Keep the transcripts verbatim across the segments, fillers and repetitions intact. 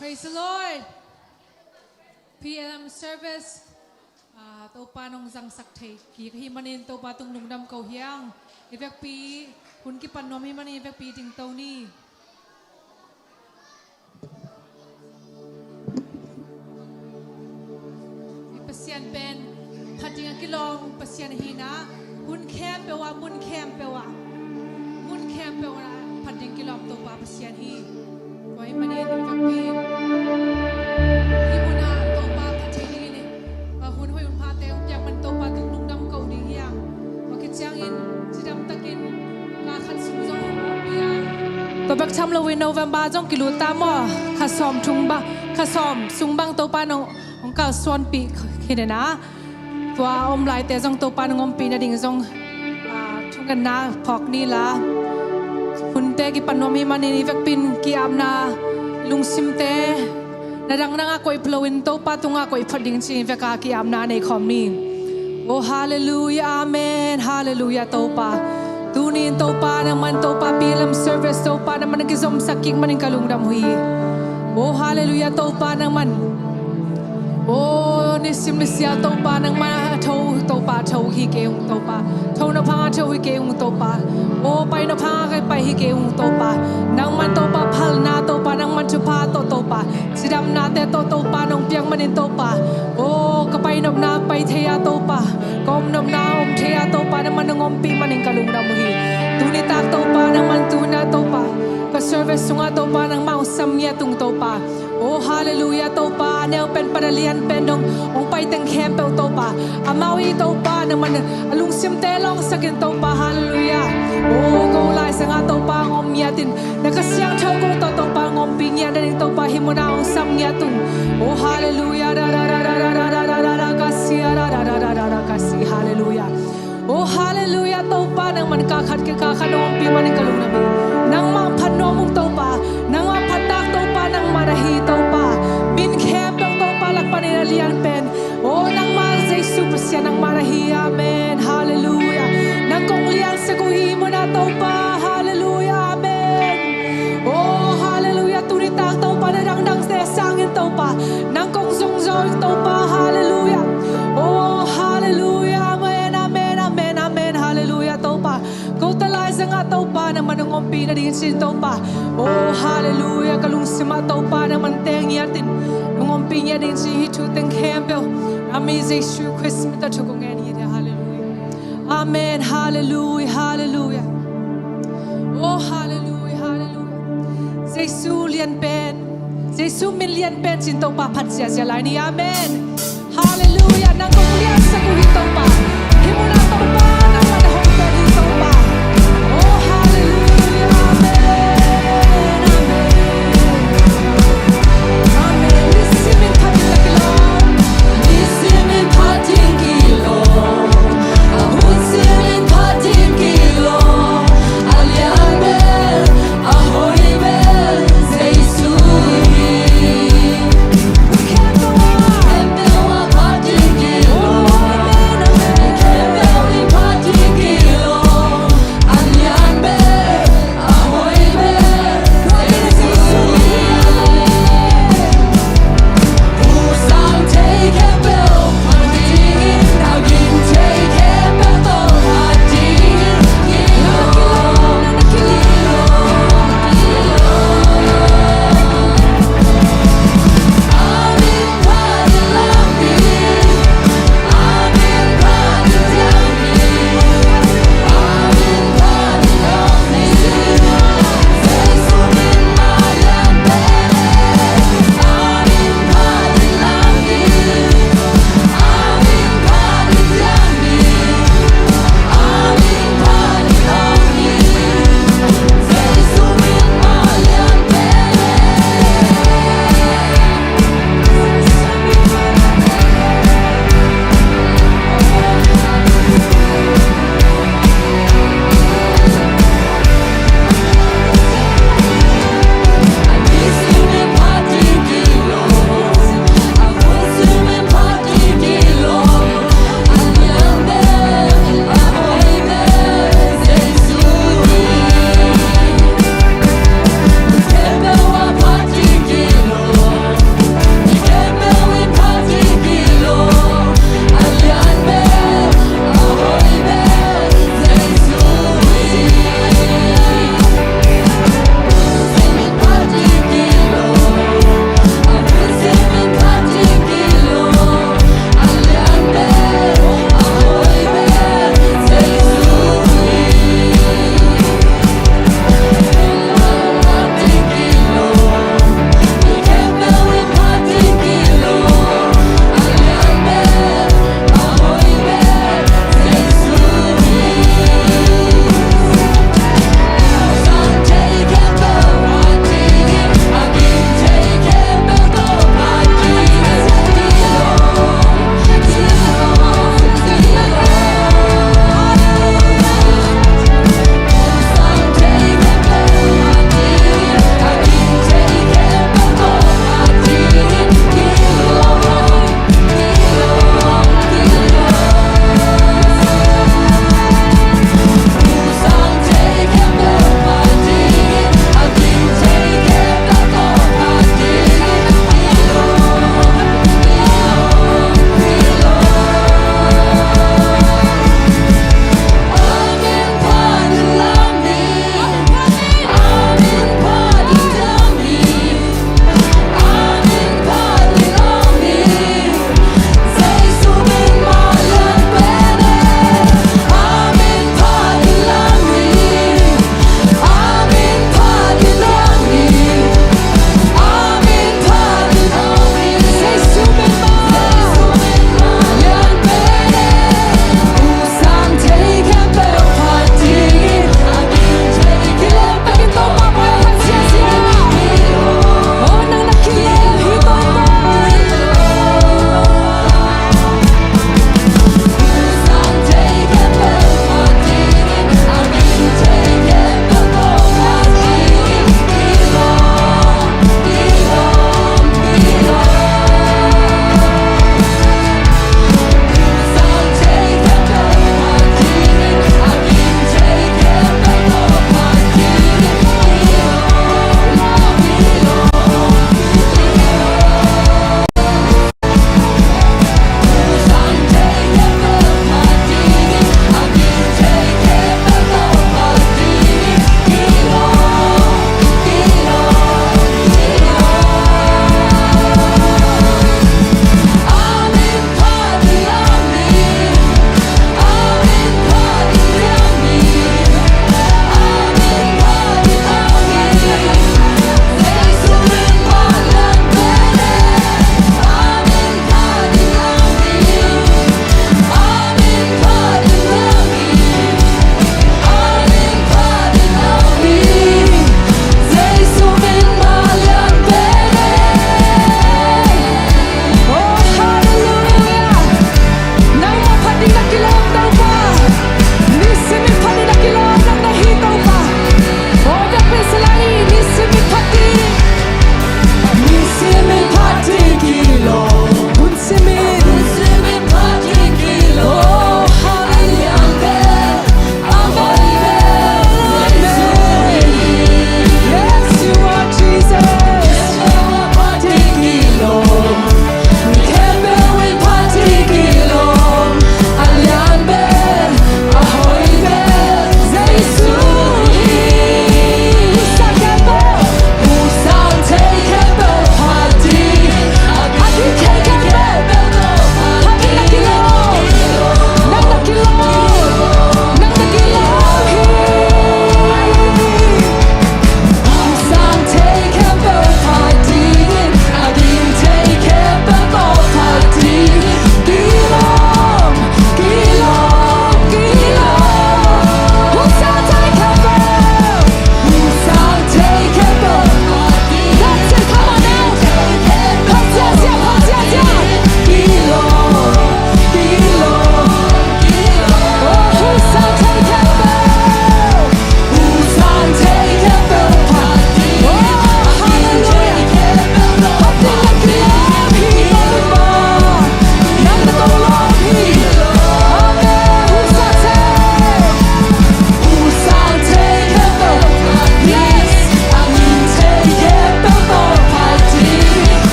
Praise the Lord. P L M service, ah, Topa nong zangsak thei kik ahih manin Topa tung lungdam ko hi ing. I vekpi, hun kipan nuam ahih manin i vekpi dingto ni. I Pasian pen phat ding a kilawm Pasian hi-in ah, hun khempeuh ah, mun khempeuh ah, mun khempeuh ah phat ding kilawm Topa Pasian hi. Tua ahih manin i vekpi, hih mun ah Topa phat theih dingin, ah, hun hoih hun phate hong piak man Topa tung lungdam ko ding hi ing. Tua khit ciangin cidam takin kha khat sung zong hong ompih a, tua bek tham loin November zong kilut ta maw? Kha sawm thum bang, kha sawm sung bang Topa nong hong kalsuanpih khin in ah, tua a om laite zong Topa nong ompih nading zong, ah, thungetna phawk ni la. Hunte kipan nuam ahih manin i vekpi in ki-apna lungsimte na dangdang a koih pha loin Topa tungah koih phot ding ci-in i vek a ki-apna nei khawm ni. Oh, halleluiah, amen, halleluiah, Topa. Tuni in Topa nangman, Topa P L M service Topa nangman na kizomsak kik manin ka lungdam uh hi. Oh, halleluiah, Topa nangman. Oh, nisim nisiah Topa nangman a tho, Topa tho hi kei ung Topa. Tho nop hang a tho hi kei ung Topa. Oh, pai nop hang a pai hi kei ung Topa. Nangman Topa phalna Topa, nangman thupha tawh Topa, cidamnate tawh Topa nong piak manin Topa, oh, ka pai nopna pai thei a Topa, ka om nopna om thei a Topa, nangman nong ompih manin ka lungdam uh hi. Tuni tak Topa nangman tuni a Topa, ka service sungah Topa nangmah hong sam ngiat ung Topa. Oh, halleluiah, Topa, a neu pen pan a lian pen dong hong pai teng khempeuh Topa, amau i Topa nangman a lungsimte lawngsakin Topa, halleluiah. Oh, ko laisangah Topa hong om ngiatin, na Kha Siangtho kong tawh Topa hong ompih ngiat nading Topa hih munah hong sam ngiat ung. Oh, halleluiah, ra ra ra ra ra ra ra ra ra ra, ka sia ra ra ra ra ra ra, ka si, halleluiah. Oh, halleluiah, Topa nangman kha khat kha khat hong ompih manin ka lungdam hi. Nangmah phat nuam ung Topa, nangmah phat tak Topa nangmah na hi Topa. Min khempeuh Topa lak panin a lian pen, oh, nangmah Jesu Pasian nangmah na hi, amen, halleluiah. Nang kong liansak uh hi munah Topa, halleluiah, amen. Oh, halleluiah, tuni tak Topa na dangdangte sangin Topa nang kong zong zaw ing Topa, halleluiah. Oh, halleluiah, amen, amen, amen, amen, halleluiah, Topa. Kote laisangah Topa nangman hong ompih nading ci-in Topa, oh, halleluiah, ka lungsimah Topa nangman teng ngiatin hong ompih ngiat ding ci-in hih thu teng khempeuh a mi Jesu Khrist min tawh thu kong ngen hi, halleluiah. Amen, halleluiah, halleluiah. Oh, halleluiah, halleluiah. Jesu lian pen, Jesu min lian pen ci-in Topa phat ziazia lai ni, amen. Halleluiah, nang kong liansak uh hi Topa. Hih munah Topa nangman na hong pen hi Topa. Oh, halleluiah, amen, amen, amen. Nisimin phat ding kilawm. Nisimin phat ding kilawm. A hun simin phat ding kilawm. A lian pen, a hoih pen Jesu hi.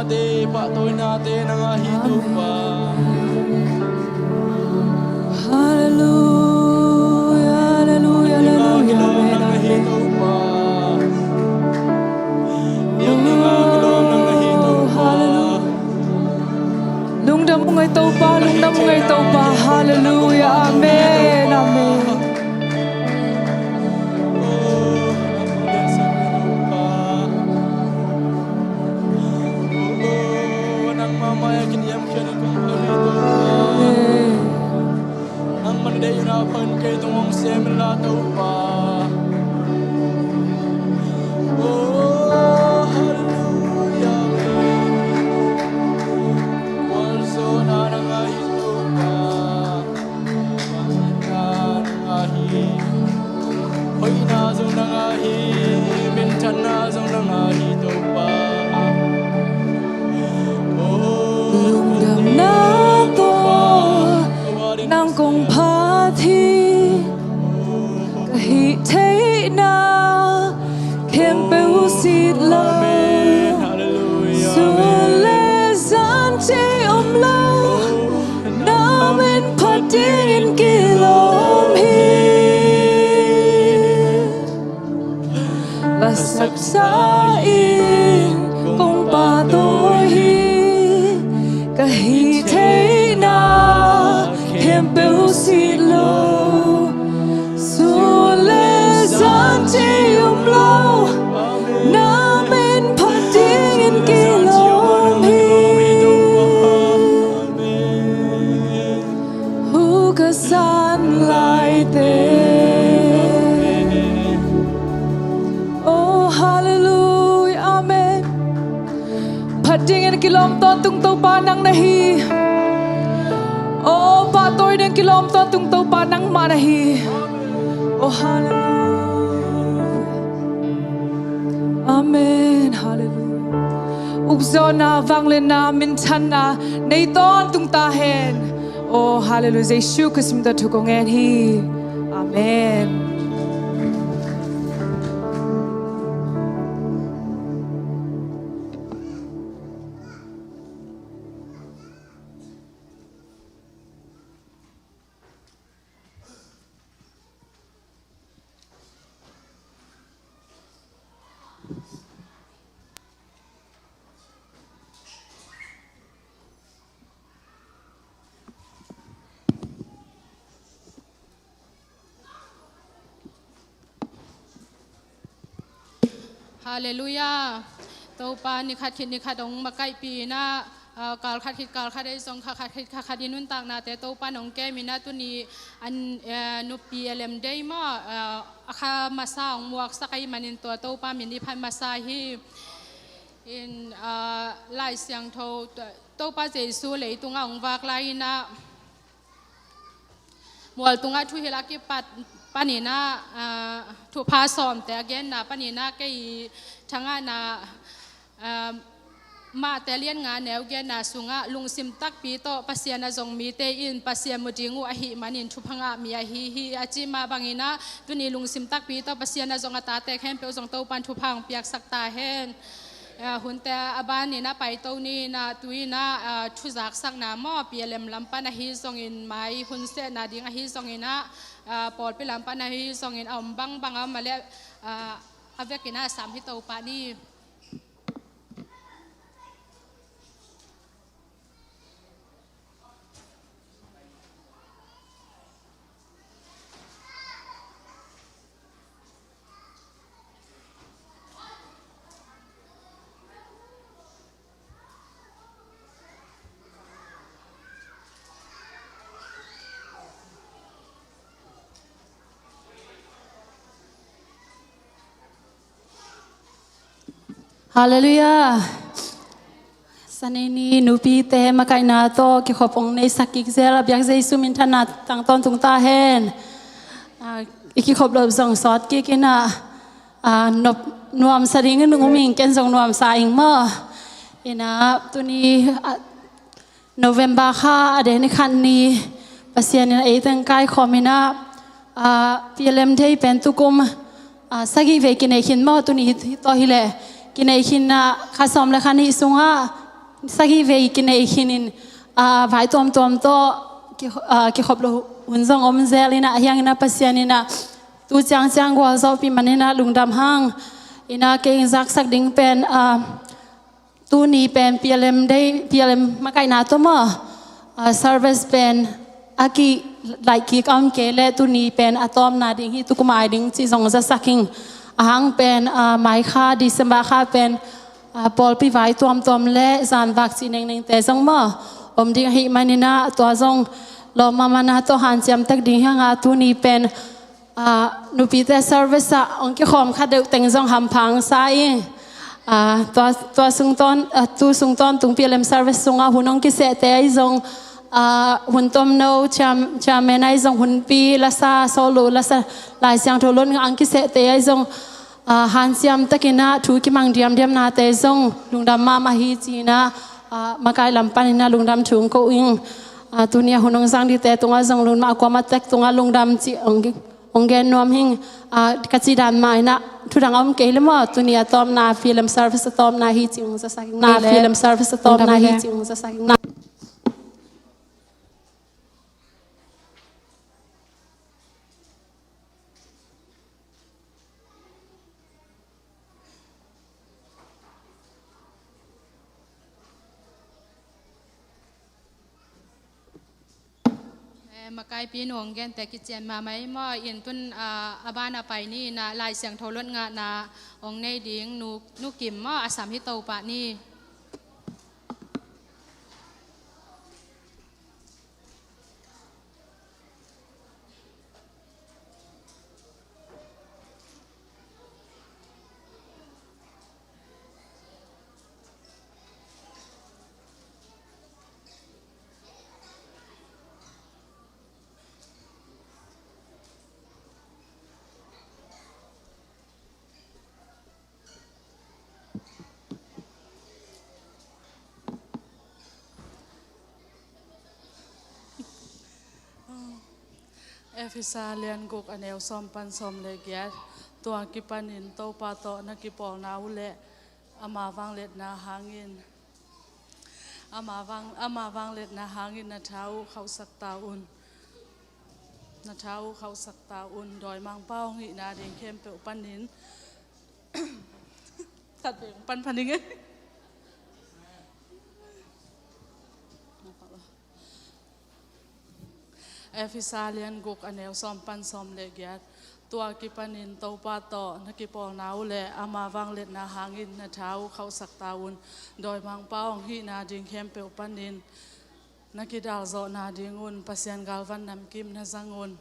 Te pahtawinate nang ahi Topa. Halleluia, halleluia, halleluia. Amen, amen. Topa. Halleluia. Lungdam ung ei Topa, lungdam ung ei Topa. Halleluia, amen, amen. Nangmah mai-ah kiniamkhiat in kong pau hi Topa. Nangmah na deihna pan kei tung hong sem in la Topa. Oh, halleluia, amen. Gualzawhna nang ahi Topa. Hoihna zong nang ahi, minthanna zong nang ahi Topa. Lungdamna tawh nang kong phat hi, ka hih theihna khempeuh sit lo. Sun le zan ci om lo, na min phat dingin kilawm hi. Lasaksa in kong pahtawi hi, ka hih theihna khempeuh sit lo. Sun le zan ci om lo, na min phat dingin kilawm hi. Hu ka san laite. Oh, halleluia, amen. Phat dingin kilawm tawntung Topa nang na hi. Oh, pahtawi dingin kilawm tawntung Topa nangmah na hi. Oh, halleluia. Amen. Halleluia. Ukzawhna, vangliatna, minthanna nei tawntung ta hen. Oh, halleluia. Jesu Khrist min tawh thu kong ngen hi. Amen. Halleluia. Topa ni khat khit ni khat hong makaihpih in ah, ah, kal khat khit kal khat ei zong kha khat khit kha khat i nuntaknate Topa in hong kem in ah, tuni an, eh, nupi elem dei maw, ah, a kha masa hong muaksak ahih manin tua Topa min i phat masa hi. In, ah, Lai Siangtho, Topa Jesu leitungah hong vak lai in ah, mual tungah thuhilh a kipat panin ah, ah, thupha sawmte a genna panin ah kei thangahna, ah, Mate lian nga neu genna sungah lungsim takpi tawh Pasian a zong mite in Pasian mu ding uh ahih manin thupha ngah mi ahi hi a cih mah bangin ah, tuni lungsim takpi tawh Pasian a zong a tate khempeuh zong Topa in thupha hong piaksak ta hen. Ah, hunte a banin ah paito ni in ah, tu in ah, ah, thuzaksakna maw, P L M lam pan ahi zongin, mai hun sehna ding ahi zongin ah, ah, pawlpi lam pan ahi zongin a om bangbang a om a leh, ah, a vekin ah sam hi to pah ni. Halleluia. Sanini nupite makaihna tawh kikhop hong neisak kik zel a biak Jesu minthanna tang tawntung ta hen. Ah, i kikhop loh zong sawt kik in ah, ah, nop nuamsa dingin hong um ing, ken zong nuamsa ing maw. In ah, tuni, ah, November kha a deni khat ni Pasian in ei teng kaikhawm in ah, ah, P L M Day pen tukum, ah, sagih vei kinei khin maw, tuni hi, hi tawh hileh kinei khin ah, kha sawm le kha nih sungah sagih vei kinei khinin, ah, vai tuamtuam tawh ki, ah, kikhop lo hun zong om zel inah, ahi hangin ah Pasian inah tu ciangciang gualzawhpih man inah lungdam hang. Inah kei in zaksak ding pen, ah, tuni pen P L M Day, P L M makaihna tawh maw, ah, service pen a kilaih kik a om kei leh tuni pen a tawpna ding hi, tu kum ai ding cih zong zasak ing. A hang pen, ah, mai kha, December kha pen, ah, pawlpi vai tuamtuam le zanvak cih nengnengte zong maw om ding ahih man inah, tua zong lawm mahmahna tawh hanciam tek ding hi hang a, tuni pen, ah, nupite service ah hong kikhawm kha deuh teng zong hampha hong sa ing. Ah, tua, tua sung tawn, ah, tu sung tawntung P L M service sungah hun hong kisehte ahi zong, ah, hun tomno, chairm-, chairman ahi zong, hunpi, lasa, solo, lasa, Lai Siangtho lotngah hong kisehte ahi zong, ah, hanciam takin ah thu kimang diamdiamnate zong lungdam mahmah hi ci-in ah, ah, makai lam panin ah lungdam thu hong ko ing. Ah, tuni a hun hong zang dingte tungah zong lungdam, a kuamah tek tungah lungdam cih hong, hong gen nuam hing. Ah, ka cih dan mah inah thudang a om kei leh maw, tuni a tawpna, P L M service a tawpna hi cih hong zasak ing. Na P L M service a tawpna hi cih hong zasak ing. Eh, makaipi nu hong gente kician mahmah hi maw. In tun, ah, a ban a pai ni inah Lai Siangtho lotngahna hong nei ding Nu, Nu Kim maw, a sam hi to pah ni. Efesa lian guk a neu sawm pan sawm le giat. Tua kipanin Topa tawh na kipawlna uh leh ama vangliatna hangin, ama vang, ama vangliatna hangin na tha uh khauhsak ta un. Na tha uh khauhsak ta un. Dawimangpa hong hihna ding khempeuh panin khat vei pan pha ning e. Efesa lian guk a neu sawm pan sawm le giat. Tua kipanin Topa tawh na kipawlna uh leh ama vangliatna hangin na tha uh khauhsak ta un. Dawimangpa hong hihna ding khempeuh panin na kidalzawhna dingun Pasian galvan namkim na zang un.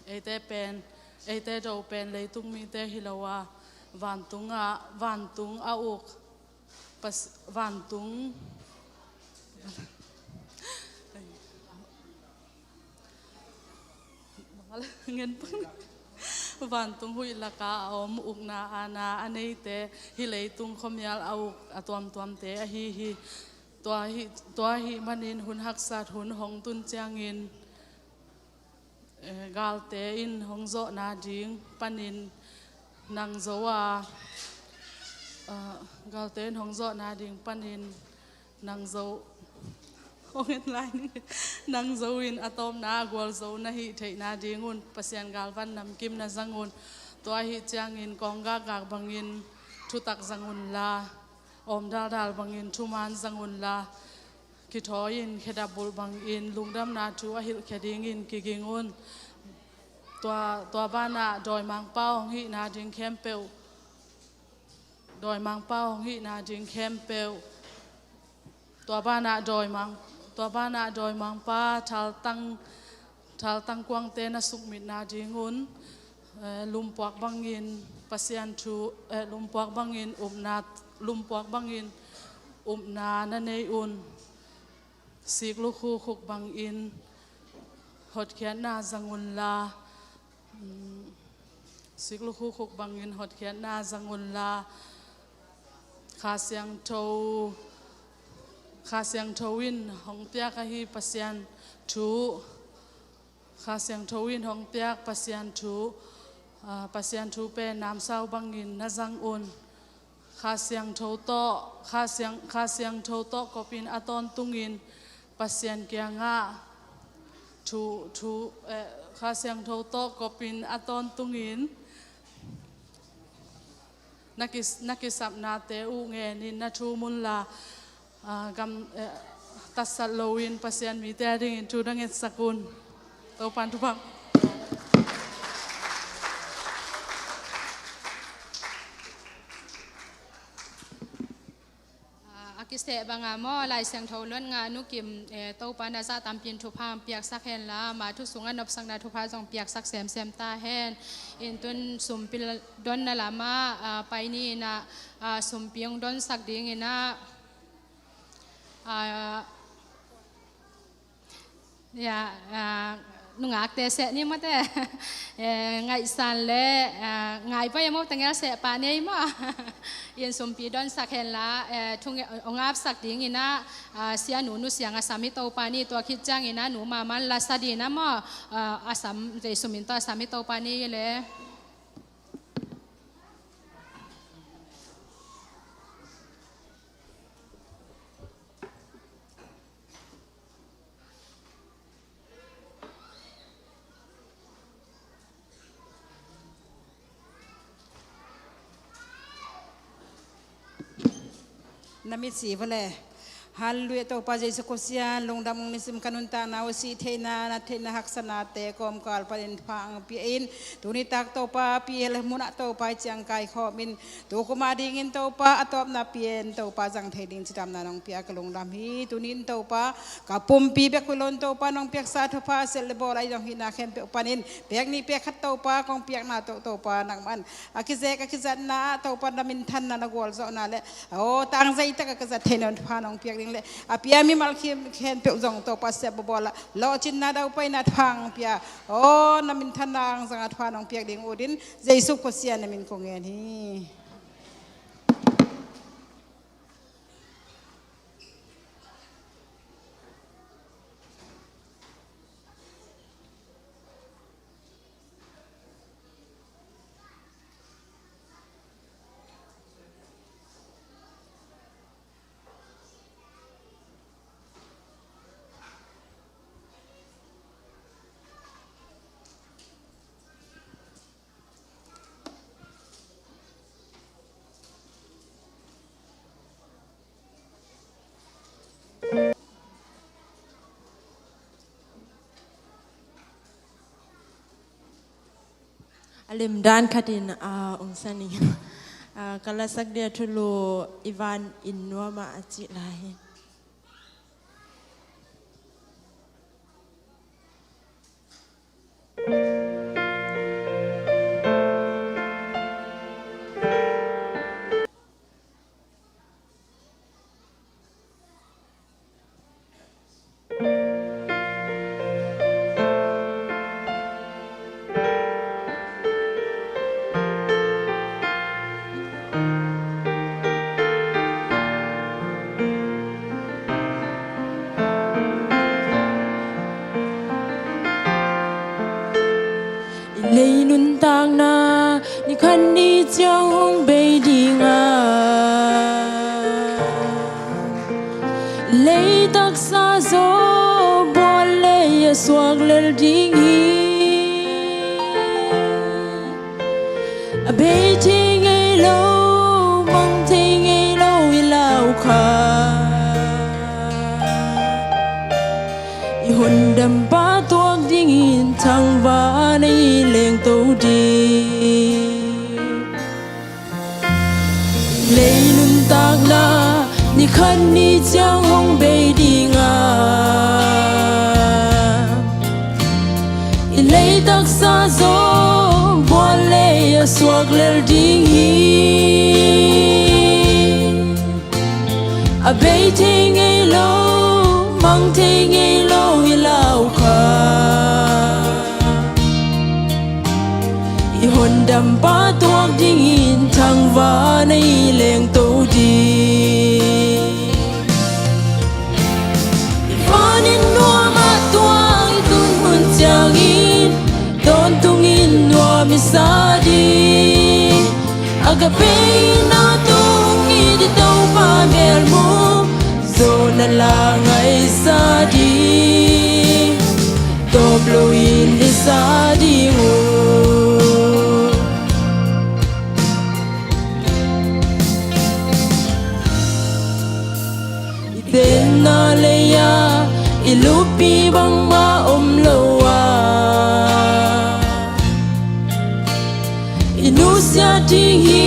Eite pen, eite do pen leitung mite hi lo a, vantungah, vantung a uk, pas, vantung, ngen pang. Vantung huih lakah a om ukna aana a neite, hih leitung khuamial a uk a tuamtuamte ahi hi. Tua hi, tua ahih manin hun haksat hun hong tun ciangin, eh, galte in hong zawhna ding panin nang zo a, ah, galte in hong zawhna ding panin nang zo, hong en lai ning, nang zo in a tawpna a gualzo na hih theihna dingun Pasian galvan namkim na zang un. Tua ahih ciangin kawng gakgak bangin thutak zang unla, awm daldal bangin thuman zang unla, kithawi-in khedap bulh bangin lungdamna thu a hilhkhia dingin kiging un. Tua, tua banah dawimangpa hong hihna ding khempeuh, dawimangpa hong hihna ding khempeuh, tua banah dawimang, tua banah dawimangpa thaltang, thaltang kuangte na sukmitna dingun, eh, lumpuak bangin Pasian thu, eh, lumpuak bangin upna, lumpuak bangin upna na nei un. Sik lukhu khuk bangin hotkhiatna zang unla, mm, sik lukhu khuk bangin hotkhiatna zang unla, Kha Siangtho, Kha Siangtho in hong piak ahi Pasian thu, Kha Siangtho in hong piak Pasian thu, ah, Pasian thu pen namsau bangin na zang un. Kha Siangtho tawh, Kha Siang, Kha Siangtho tawh kopin a tawntungin Pasian kiangah thu, thu, eh, Kha Siangtho tawh kopin a tawntungin na kis-, na kisapnate uh ngenin na thum unla, ah, gam, eh, tatsat loin Pasian mite a dingin thu na ngetsak un. Topan thupha. Ah, a kiseh banga maw, Lai Siangtho luat nga Nu Kim, eh, Topa na zah tampin thupha piaksak henla, ama thu sungah nopsakna thupha zong piaksak semsem ta hen. In tun sumpi donna lamah, ah, pai ni inah, ah, sumpi hong donsak ding inah, ah, Ya, ah, nungakte seh ni mawte. Eh, ngaihsan le, ah, ngai pai a mawte ngel seh pah ni ei maw. In sumpi donsak henla, eh, thu nge-, hong apsak ding inah, ah, Sia Nu Nu Siang a sam hi Topa ni, tua khit ciang inah Nu Maman Lasa ding inah maw, ah, a sam, Jesu min tawh a sam hi Topa ni le. Na mitsi vua le. Halleluiah, Topa Jesu Khawsian, lungdam ung nisim ka nuntakna uh, sih theihna, nat theihna, haksanate kawmkal panin pha ang pia in. Tuni tak Topa, pi hel munah Topa i ciang kaikhawm in. Tu kum a dingin Topa, a tawpna pian Topa zang thei ding cidamna nong pia ka lungdam hi. Tuni in Topa, ka pumpi bek uh hi loin Topa nong piaksa thupha, sel le bawl a i zong hihna khempeuh panin, pek nih pek khat Topa, kong piakna tawh Topa, nangman a kizek a kizatna ah Topa na minthanna na gualzawhna le, aw, tangzai tak a kizat thei nawn thupha nong piak ding le, a pia mimal khempeuh zong Topa sep bawl a lawhcinna daupaina thupha ang pia, aw, na minthanna ang zanga thupha nong piak ding uh din, Jesu Khawsian na min kong ngen hi. A limdan khatin, ah, ong sa ning. Ah, ka lasak dia thulu i van in nuam a, a cih lai hi. I lei nuntakna ni khat ni ciang hong bei ding a, i lei taksa zong bual lei a suak lel ding hi. A bei thei ngei lo, mang thei ngei lo i lau kha, i hondampa tuak dingin thangvana i lengto ding. Lei nuntakna ni khat ni ciang hong bei ding a, i lei taksa zong bual lei a suak lel ding hi. A bei thei ngei lo, mang thei ngei lo i lau kha, i hondampa tuak dingin thangvana i lengto ding. I van in nuam a tuang i tun hun ciangin, tawntungin nuam i sa ding. Agape in a tung sa ding uh. I tenna lei-ah i luppi bangmah om lo a, i nusia ding hi.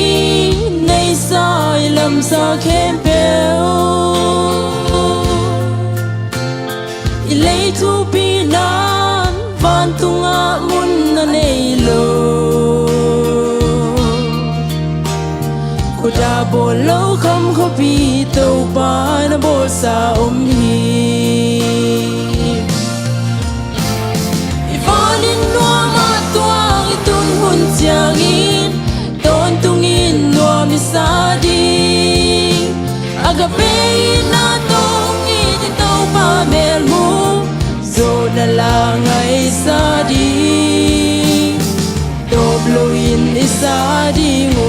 Neisa i lamsa khempeuh, i lei thupi nan vantungah mun na nei lo. Khuta bawl lo kham khuapi Topa na bawlsa om hi. I vanin nuamah tuang i tun hun ciangin tawntungin nuam i sa ding. Agape in a tawng i Topa melmu zawhna la ngaisa ding. Tawp loin i sa ding uh.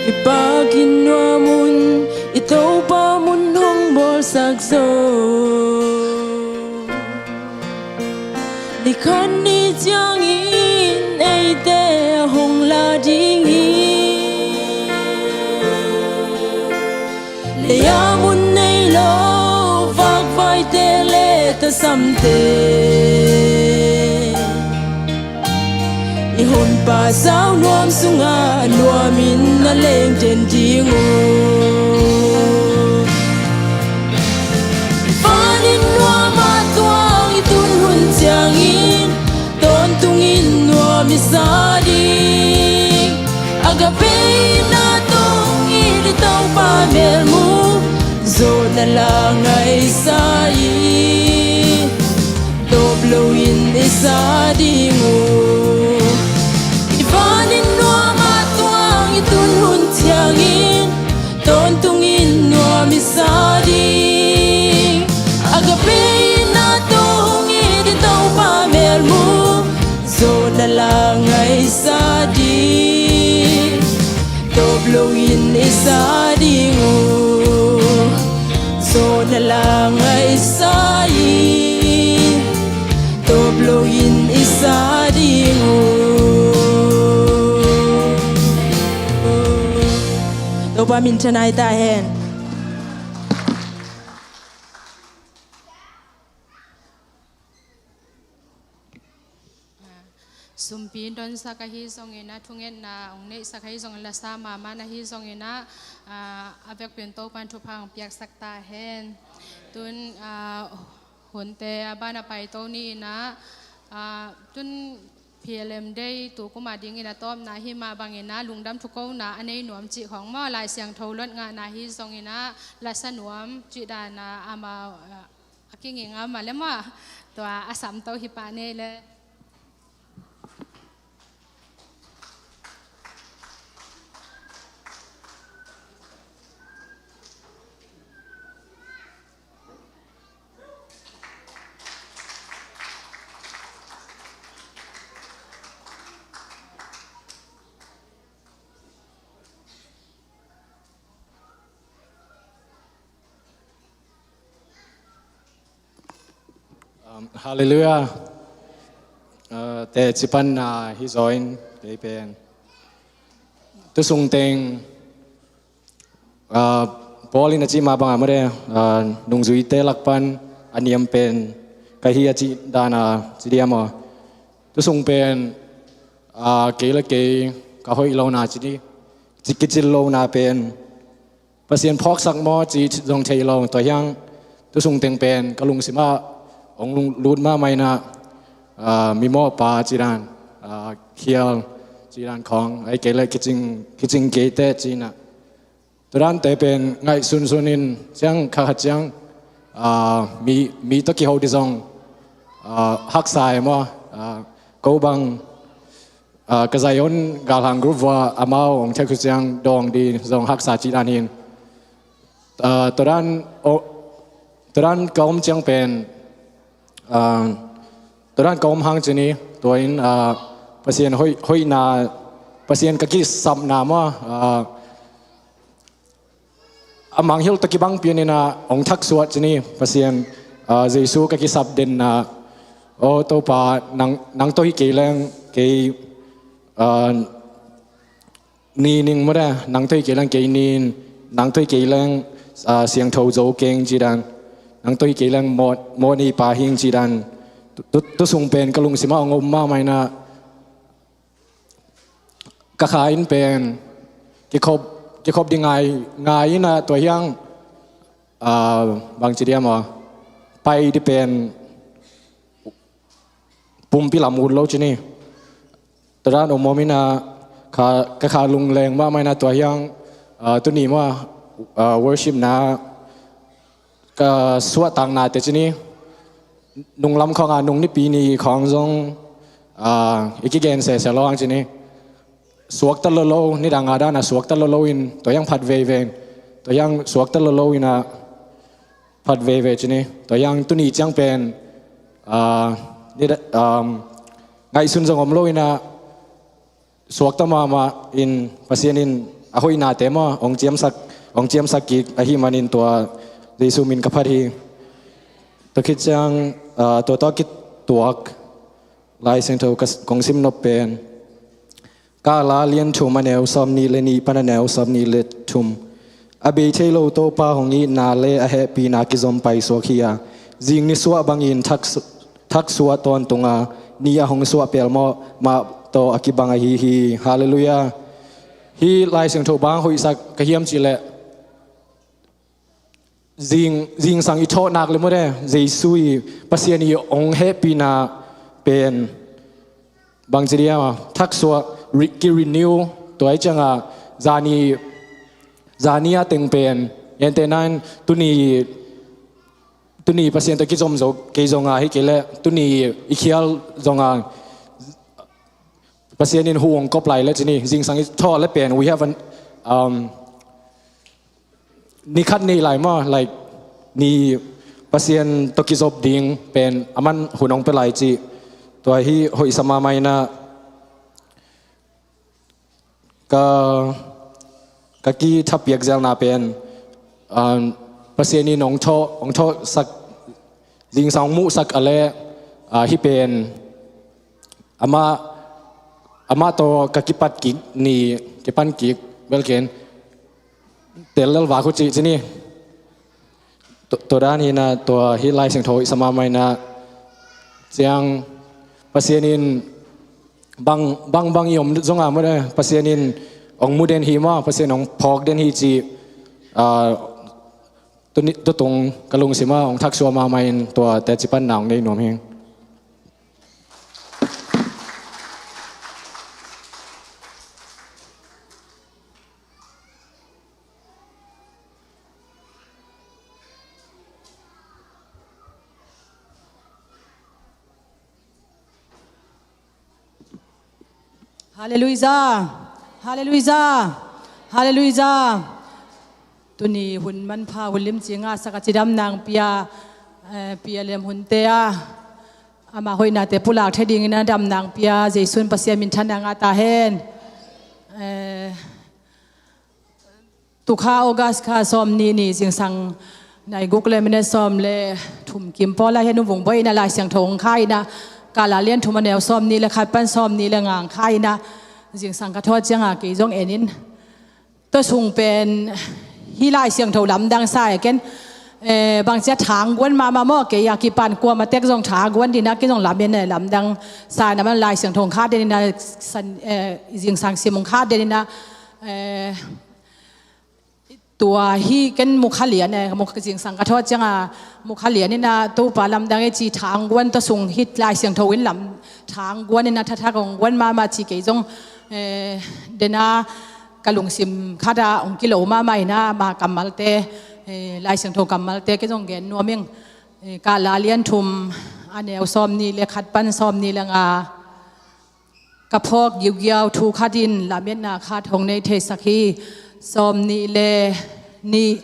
I pakin nuam un, i Topa mun hong bawlsak zo. Ni khat ni ciangin eite a hong la ding hi. Lei-a mun nei lo vakvaite le tasamte, i Honpa sau nuam sungah nuamin a lengden ding uh. Vanin nuamah tuang i tun hun ciangin tawntungin nuam i sa ding. Agape in a tawng i Topa melmu zawhna la ngaisa in. Tawp loin i sa ding uh. I vanin nuamah tuang i tun hun ciangin tawntungin nuam i sa ding. Agape in a tawng i Topa melmu zawhna la ngaisa ding. Tawp loin i sa ding uh. Zawhna la ngaisa in. Tawp loin i sa ding uh. Topa minthanna hi ta hen. Sumpi donsak ahi zongin ah, thungetna hong neihsak ahi zongin, lasa mahmah na hi zongin ah, ah, a vekpi-in Topan thupha hong piaksak ta hen. Tun, ah, hunte a ban a paito ni-in ah, ah, tun P L M Day tu kum a dingin a tawpna hi mah bangin ah, lungdam thukona a nei nuam cih khawng maw, Lai Siangtho lot ngahna hi zongin ah, lasa nuam cih dan a amau, ah, a kinging a om a leh maw, tua a samto hi pah ni ei leh. Um, halleluiah. Uh, teci panna hi zaw in kei pen tu sung teng, uh, Paul in a cih mah bangah mawte, uh, nungzuite lak pan a niam pen ka hi a cih dana ci diam aw. Tu sung pen, uh, kei le kei ka hoih lona ci di, ci kicil lona pen Pasian phawksak maw ci zong thei lo. Tua hiang tu sung teng pen ka lungsimah hong lung-, lut mahmah in ah, ah, mimawhpa ci dan, ah, khial ci dan khawng, ahih kei leh kicing, kicing keite ci in ah. Tua dante pen ngaihsunsun in ciang kha khat ciang, ah, mi, mi tawh kiho di zong, ah, haksa e maw, ah, ko bang, ah, ka Zion galhang group vua amau hong thek uh ciang dawng di zong haksa cih dan hi in. Tua dan ka om ciang pen, tua dan ka om hang ci ni. Tua in Pasian hoihna, Pasian ka kisapna maw, a mangngilh tawh kibang pian in ah hong thaksuah ci ni. Pasian, Jesu ka kisap denna, aw Topa, nang tawh hi kei leng kei ni ning maw, nang tawh hi kei leng kei ni ning, nang tawh hi kei leng siangtho zo keng ci dan, nang tawh hi kei leng mawhneihpa hing ci dan, tusung pen ka lungsim ah hong om mahmah in ah, ka kha in pen kikhop ding ngai in ah, tua hiang bangci diam aw, pai ding pen pumpi lam ut lo ci ni. Tua dan om om in ah, ka kha lungleng mahmah in ah, tua hiang tuni maw, worship na ka suahtaknate ci ni. Nunglam khawng a nung nipi ni khawng zong i kigen sese lo hang ci ni. Suakta lolo, nidang a dan a suakta lolo in tua hiang phat veivei, tua hiang suakta lolo in ah phat veivei ci ni. Tua hiang tuni ciang pen ngaihsun zong om lo in ah, suakta mahmah in Pasian in a hoihnate maw hong ciamsak, hong ciamsak kik ahih manin tua Jesu min ka phat hi. Tua khit ciang tua tawh kituak Lai Siangtho kong sim nop pen Kala lian thum a neu sawm nih le nih pan a neu sawm nih le thum. A bei thei lo Topa hong itna le a hehpihna kizom paisuak hi a, zing nisuah bangin thaksuah tawntung a, ni a hong suah pelmawh mah tawh a kibang ahi hi. Halleluiah. Hih Lai Siangtho bang hoihsak ka hiam cih leh, zingsang i thawhnak le mawte, Jesu i, Pasian i hong hehpihna pen bangci diam a, thaksuah, ki-renew, tua hi ciangah zani, zani a teng pen, ente nan tuni, tuni Pasian tawh kizom zo kei zonga hi kei leh tuni i khial zonga Pasian in hu hong kop lai le ci ni, zingsang i thawh le pen we have an, ni khat nei lai maw, like, ni Pasian tawh kizop ding pen a man hun hong pia lai cih. Tua hi hoihsa mahmah in ah, ka, ka kithapiak zelna pen Pasian in hong thawh, hong thawhsak, zingsang hong muhsak a leh hih pen amah, amah tawh ka kipat kik ni, kipan kik belken tel lel vak uh cih ci ni. Tua dan hi in ah, tua hih Lai Siangtho i sa mahmah in ah, ciang Pasian in bang, bang, bang i om zongah maw, Pasian in hong mu den hi maw, Pasian hong phawk den hi cih tutung ka lungsim ah hong thaksuah mahmah in, tua teci panna hong nei nuam hi. Halleluiah. Halleluiah. Halleluiah. Tuni hun manpha hun limci ngahsak a cidamna hong pia, eh, Pi Alem Hunte a, amah hoihnate pulak thei dingin a damna hong pia Jesu in Pasian minthanna ngah ta hen. Eh, tukha August kha sawm nih ni zingsang nai guk le minute sawm le thum kim pawl a hi a, Nu Vung Bawi in a Lai Siangtho hong kha in a, Kala lian thum a neu sawm nih le khat pan sawm nih le nga hong kha in a, zingsang ka thawh ciangah kei zong en in. Tua sung pen hih Lai Siangtho lamdang sa e ken, eh, bangci a thangguan mahmah maw, kei a kipan kuamah tek zong thangguan ding a, kei zong lam en e, lamdang sa in a, man Lai Siangtho hong kha den in a, san, eh, zingsang sim hong kha den in a, eh, tua hi ken mukha lian e, mukha zingsang ka thawh ciangah mukha lian in a, Topa lamdang e ci thangguan, tua sung hih Lai Siangtho in lam thangguan in a, thathak hong guan mahmah ci kei zong, eh, den a ka lungsim khat ah hong kilo mahmah in a, ama kammalte, eh, Lai Siangtho kammalte kei zong gen nuam ing. Eh, Kala lian thum a neu sawm nih le khat pan sawm nih le nga. Ka phawk giugiau thu khat in lametna khat hong nei theisak hi. Sawm nih le nih,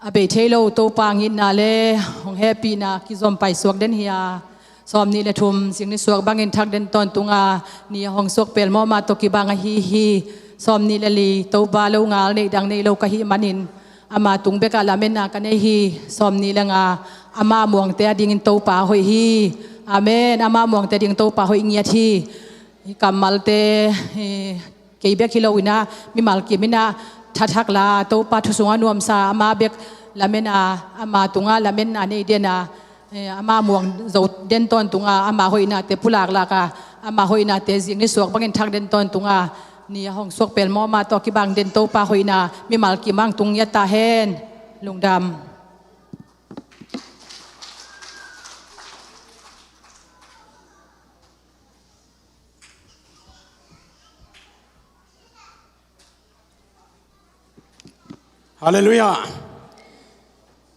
A bei thei lo Topa ngitna le hong hehpihna kizom paisuak den hi a, sawmnih le thum zing ni suak bangin thak den tawntung a, ni a hong suak pelmawh mah tawh kibang ahi hi. Sawmnih le li, Topa lo ngal neih dang nei lo ka hih manin ama tung bekah lametna ka nei hi. Sawmnih le nga, ama muangte adingin Topa hoih hi. Amen. Ama muangte adingin Topa hoih ngiat hi. Hi kammalte, eh, kei bek hi lo in ah, mimal kim in ah thathak la, Topa thu sungah nuamsa, ama bek lamen a, ama tungah lametna nei den a, eh, ama muang zo den tawntung a, ama hoihnate pulaklak a, ama hoihnate zing ni suak bangin thak den tawntung a, ni a hong suak pelmawh mah tawh kibang den Topa hoihna mimal kim ah hong tung ngiat ta hen. Lungdam. Halleluiah.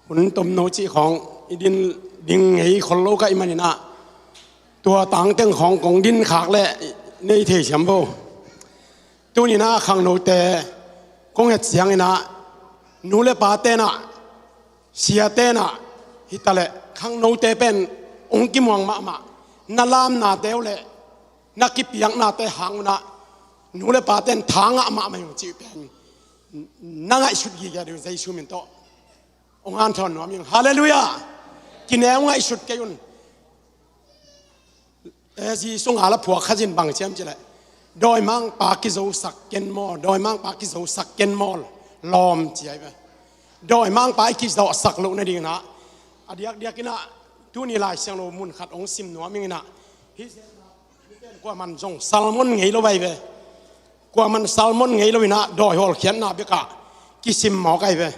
Hun tomno cih khawng i din ding ngei khol lo ka hih manin ah, tua tangteng khawng kong din khak leh nei thei siam bo. Tuni-in ah khangnote kong et ciangin ah, nu le pate in ah, siate in ah, hi ta leh khangnote pen hong kimuang mahmah. Na lamnate uh leh na kipiaknate hang un ah, nu le pate in tha ngah mahmah hi ung cih pen na ngaihsut gige ding uh, Jesu min tawh hong hanthawn nuam ing. Halleluiah. Kineu ngaihsut kei un. Eh, Jesu ngal a phuak khat in bang ci hiam cih leh, dawimangpa kizosak ken maw, dawimangpa kizosak ken maw, lawm ci ahi ve. Dawimangpa i kizawhsak loh nadingin ah, a diakdiakin ah, tuni Lai Siangtho mun khat hong sim nuam ing in ah, hi kuaman zong sermon ngei lo ahi ve. Kuaman sermon ngei lo in ah, dawi hawlkhiatna bekah kisim mawk ahi ve.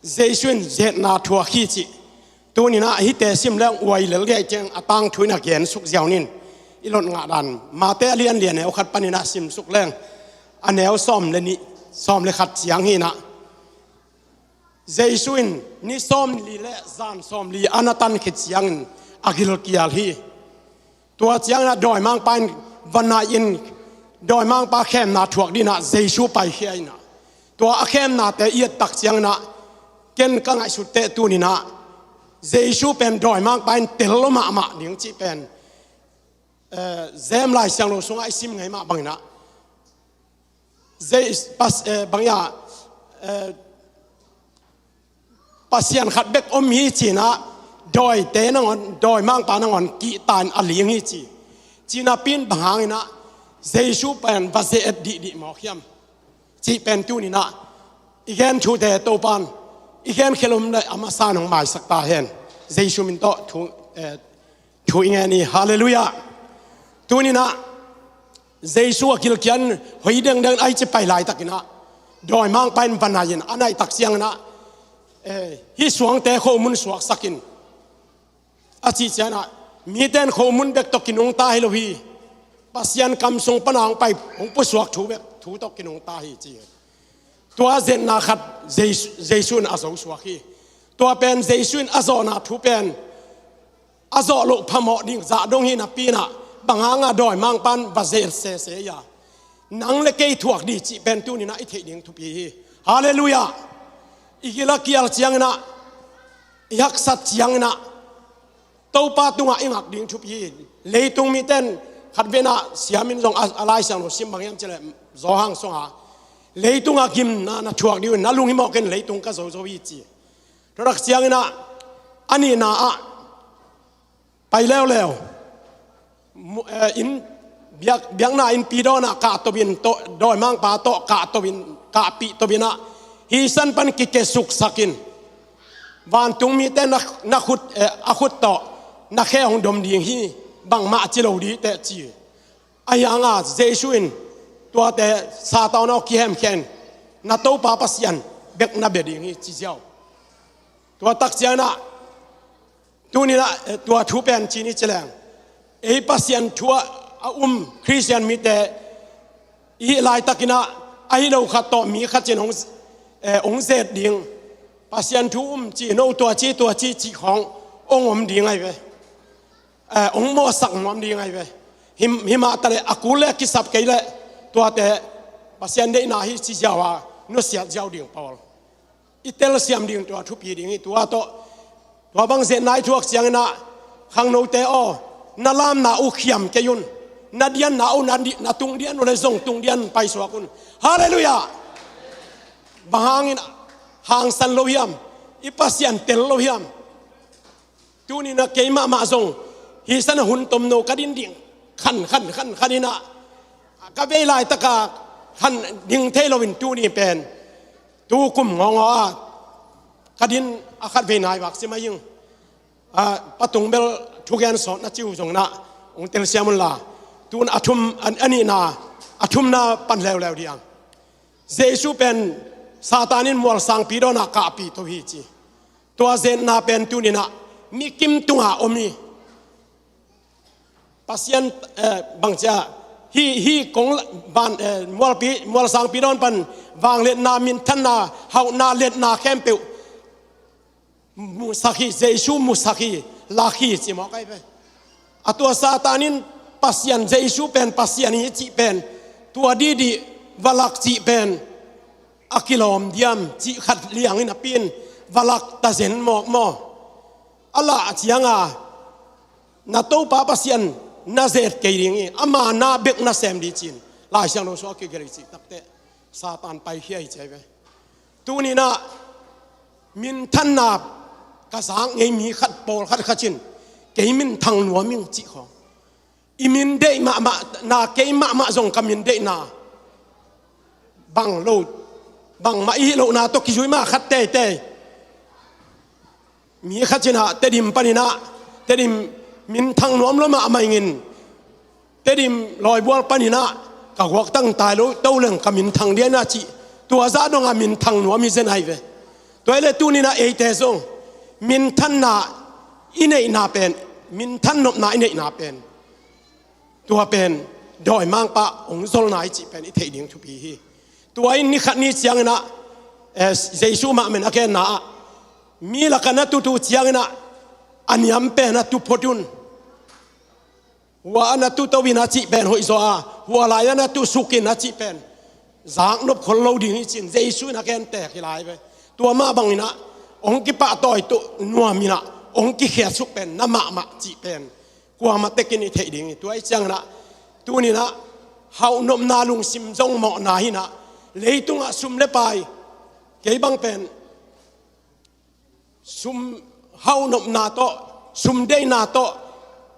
Jesu in ze-etna thuak hi cih. Tuni-in ah hihte sim leng uai lel gei ciang a tangthu in a gen suk ziau ning. I lot ngah dan, Mate a lian li a neu khat panin ah sim suk leng, a neu sawm le nih, sawm le khat ciang hi in ah, Jesu in ni sawmli le zan sawmli a na tan khit ciangin a gilkial hi. Tua ciangin ah dawimangpa in va nai-in, dawimangpa khemna thuak dingin ah Jesu paikhia in ah, tua a khemnate i et tak ciangin ah, ken ka ngaihsut teh tuni-in ah Jesu pen dawimangpa in tel lo mahmah ding cih pen, eh, James Lai Siangtho sungah i sim ngei mah bangin ah, Jei-, pas-, eh, bang hiam, eh, Pasian khat bek om hi ci-in ah, dawite nangawn, dawimangpa nangawn kihta-in a ling hi ci. Ci napi-in bang hangin ah Jesu pen va ze-et dihdih mawk hiam cih pen tuni-in ah i gen thute Topa'n i gen khelh om leh a masa-in hong maisak ta hen. Jesu min tawh thu, eh, thu i ngen hi. Halleluiah. Tuni-in ah Jesu a gilkial hoi dengdeng a i ci pai laitakin ah, dawimangpa in va nai-in a naih tak ciangin ah, eh, hih suangte khomun suaksak in, a cih ciangin ah, mite in khomun bek tawh kinungta hi lo hi. Pasian kam sung pan a hong pai, hong pusuak thu bek, thu tawh kinungta hi ci. Tua ze-etna khat Jesu, Jesu in a zo suak hi. Tua pen Jesu in a zawhna thu pen a zawh loh phamawh ding zah dong hi napi-in ah, bang hanga dawimangpa in va ze-et sese hi a, nang le kei thuak ding cih pen tuni-in ah i theih ding thupi hi. Halleluiah. I gil a kial ciangin ah, i haksat ciangin ah, Topa tungah i ngak ding thupi hi. Leitung mite in khatvei in ah siam in zong a, a Lai Siangtho sim bang hiam cih leh, Johan sungah, leitungah gimna na thuak ding uh in, na lunghimawh ken, leitung ka zozo hi ci. Tua tak ciangin ah, a nihna ah, pai leuleu. Mu-, eh, inn, biak, biakna innpi dawnah kahto in, to, dawimangpa tawh kahto in, kahpih to in ah, hih san pan kikesuksak in, vantung mite na, na khut, eh, a khut tawh na khe hong dom ding hi, bangmah ci lo ding teh ci. Ahi hanga Jesu in tuate Satan aw kihemkhia in, na Topa Pasian bek na bia ding hi ci ziau. Tua tak ciangin ah, tuni-in ah, eh, tua thu pen ci ni ci leng, ei Pasian thu ah a um Khristian mite i hih laitakin ah, ahi lo khat tawh mi khat in hong, eh, hong zet ding, Pasian thu um ci, no tua ci, tua ci, cih khawng hong om ding ahi ve. Eh, hong mawhsak nuam ding ahi ve. Him, himah ta leh a kul leh a kisap kei leh, tuate Pasian deihna hi ci ziau a, nusiat ziau ding pawl. I telsiam ding tua thupi ding hi. Tua tawh, tua bang zetna i thuak ciangin ah, khangnote aw, na lamna uh khiam kei un. Na dianna uh, na di-, na tung dian uh le zong tung dian paisuak un. Halleluiah. Bang hangin hangsan lo hiam? I Pasian tel lo hiam? Tuni-in ah kei mahmah zong hi san a hun tomno ka din ding khan khan khan khan in ah, ka vei laitaka khan ding thei loin tuni pen, tu kum ngawngaw a ka din a khat vei nai vak si mai ing. A, Pa Tung bel thugen sawt na ci uh zong in ah hong telsiam un la. Tun a thum, a, a nihna, a thumna pan leuleu ding. Jesu pen Satan in mualsangpi dawnah kahpih to hi ci. Tua zetna pen tuni-in ah mi kim tunga om hi. Pasian, eh, bang ci a, hih, hih kong la-, ban, eh, mualpi, mualsangpi dawn pan vangliatna, minthanna, hauhna, liatna khempeuh musak hi, Jesu musak hi, lak hi ci mawk ahi ve. A tua Satan in Pasian, Jesu pen Pasian hi cih pen, tua dihdih va lak cih pen a kilawm diam cih khat liangin a pi-in va lak ta zen mawk maw? A lah cianga na Topa Pasian na zet kei ding hi, ama na bek na sem ding ci-in Lai Siangtho sung a kigelh hi cih takteh Satan paikhia hi ci ahi ve. Tuni-in ah minthanna ka zak ngei mi khat, pawlkhat khat in kei minthang nuam ing cih khawng. I min deih mahmah na, kei mahmah zong ka min deihna bang lo, bangmah i hih lohna tawh kizui mah khat teitei. Mi khat in ah Tedim panin ah, Tedim minthang nuam lo mahmah ingin, Tedim lawibual panin ah ka guaktang tai lo to leng ka minthang dian a cih, tua zah dong a minthang nuam hi zen ahi ve. Tua hi leh tuni-in ah eite zong minthanna i neihna pen, minthan nopna i neihna pen, tua pen dawimangpa hong zolna hi cih pen i theih ding thupi hi. Tua in ni khat ni ciangin ah, eh, Jesu mahmah in a genna ah, mi lakah na tut uh ciangin ah a niam pen ah tu phot un. Hua ah na tu to in a cih pen hoih zaw a, hua lai ah na tu suk in a cih pen zaknop khol lo ding hi ci-in Jesu in a gen tek hi lai ve. Tua mah bangin ah hong kipahtawi to nuam in ah hong kikhiatsuk pen na mahmah cih pen kuamah tekin i theih ding hi. Tua ahih ciangin ah tuni-in ah hauhnopna lungsim zong mawhna hi-in ah, leitungah sum le pai, kei bang pen sum hauhnopna tawh, sum deihna tawh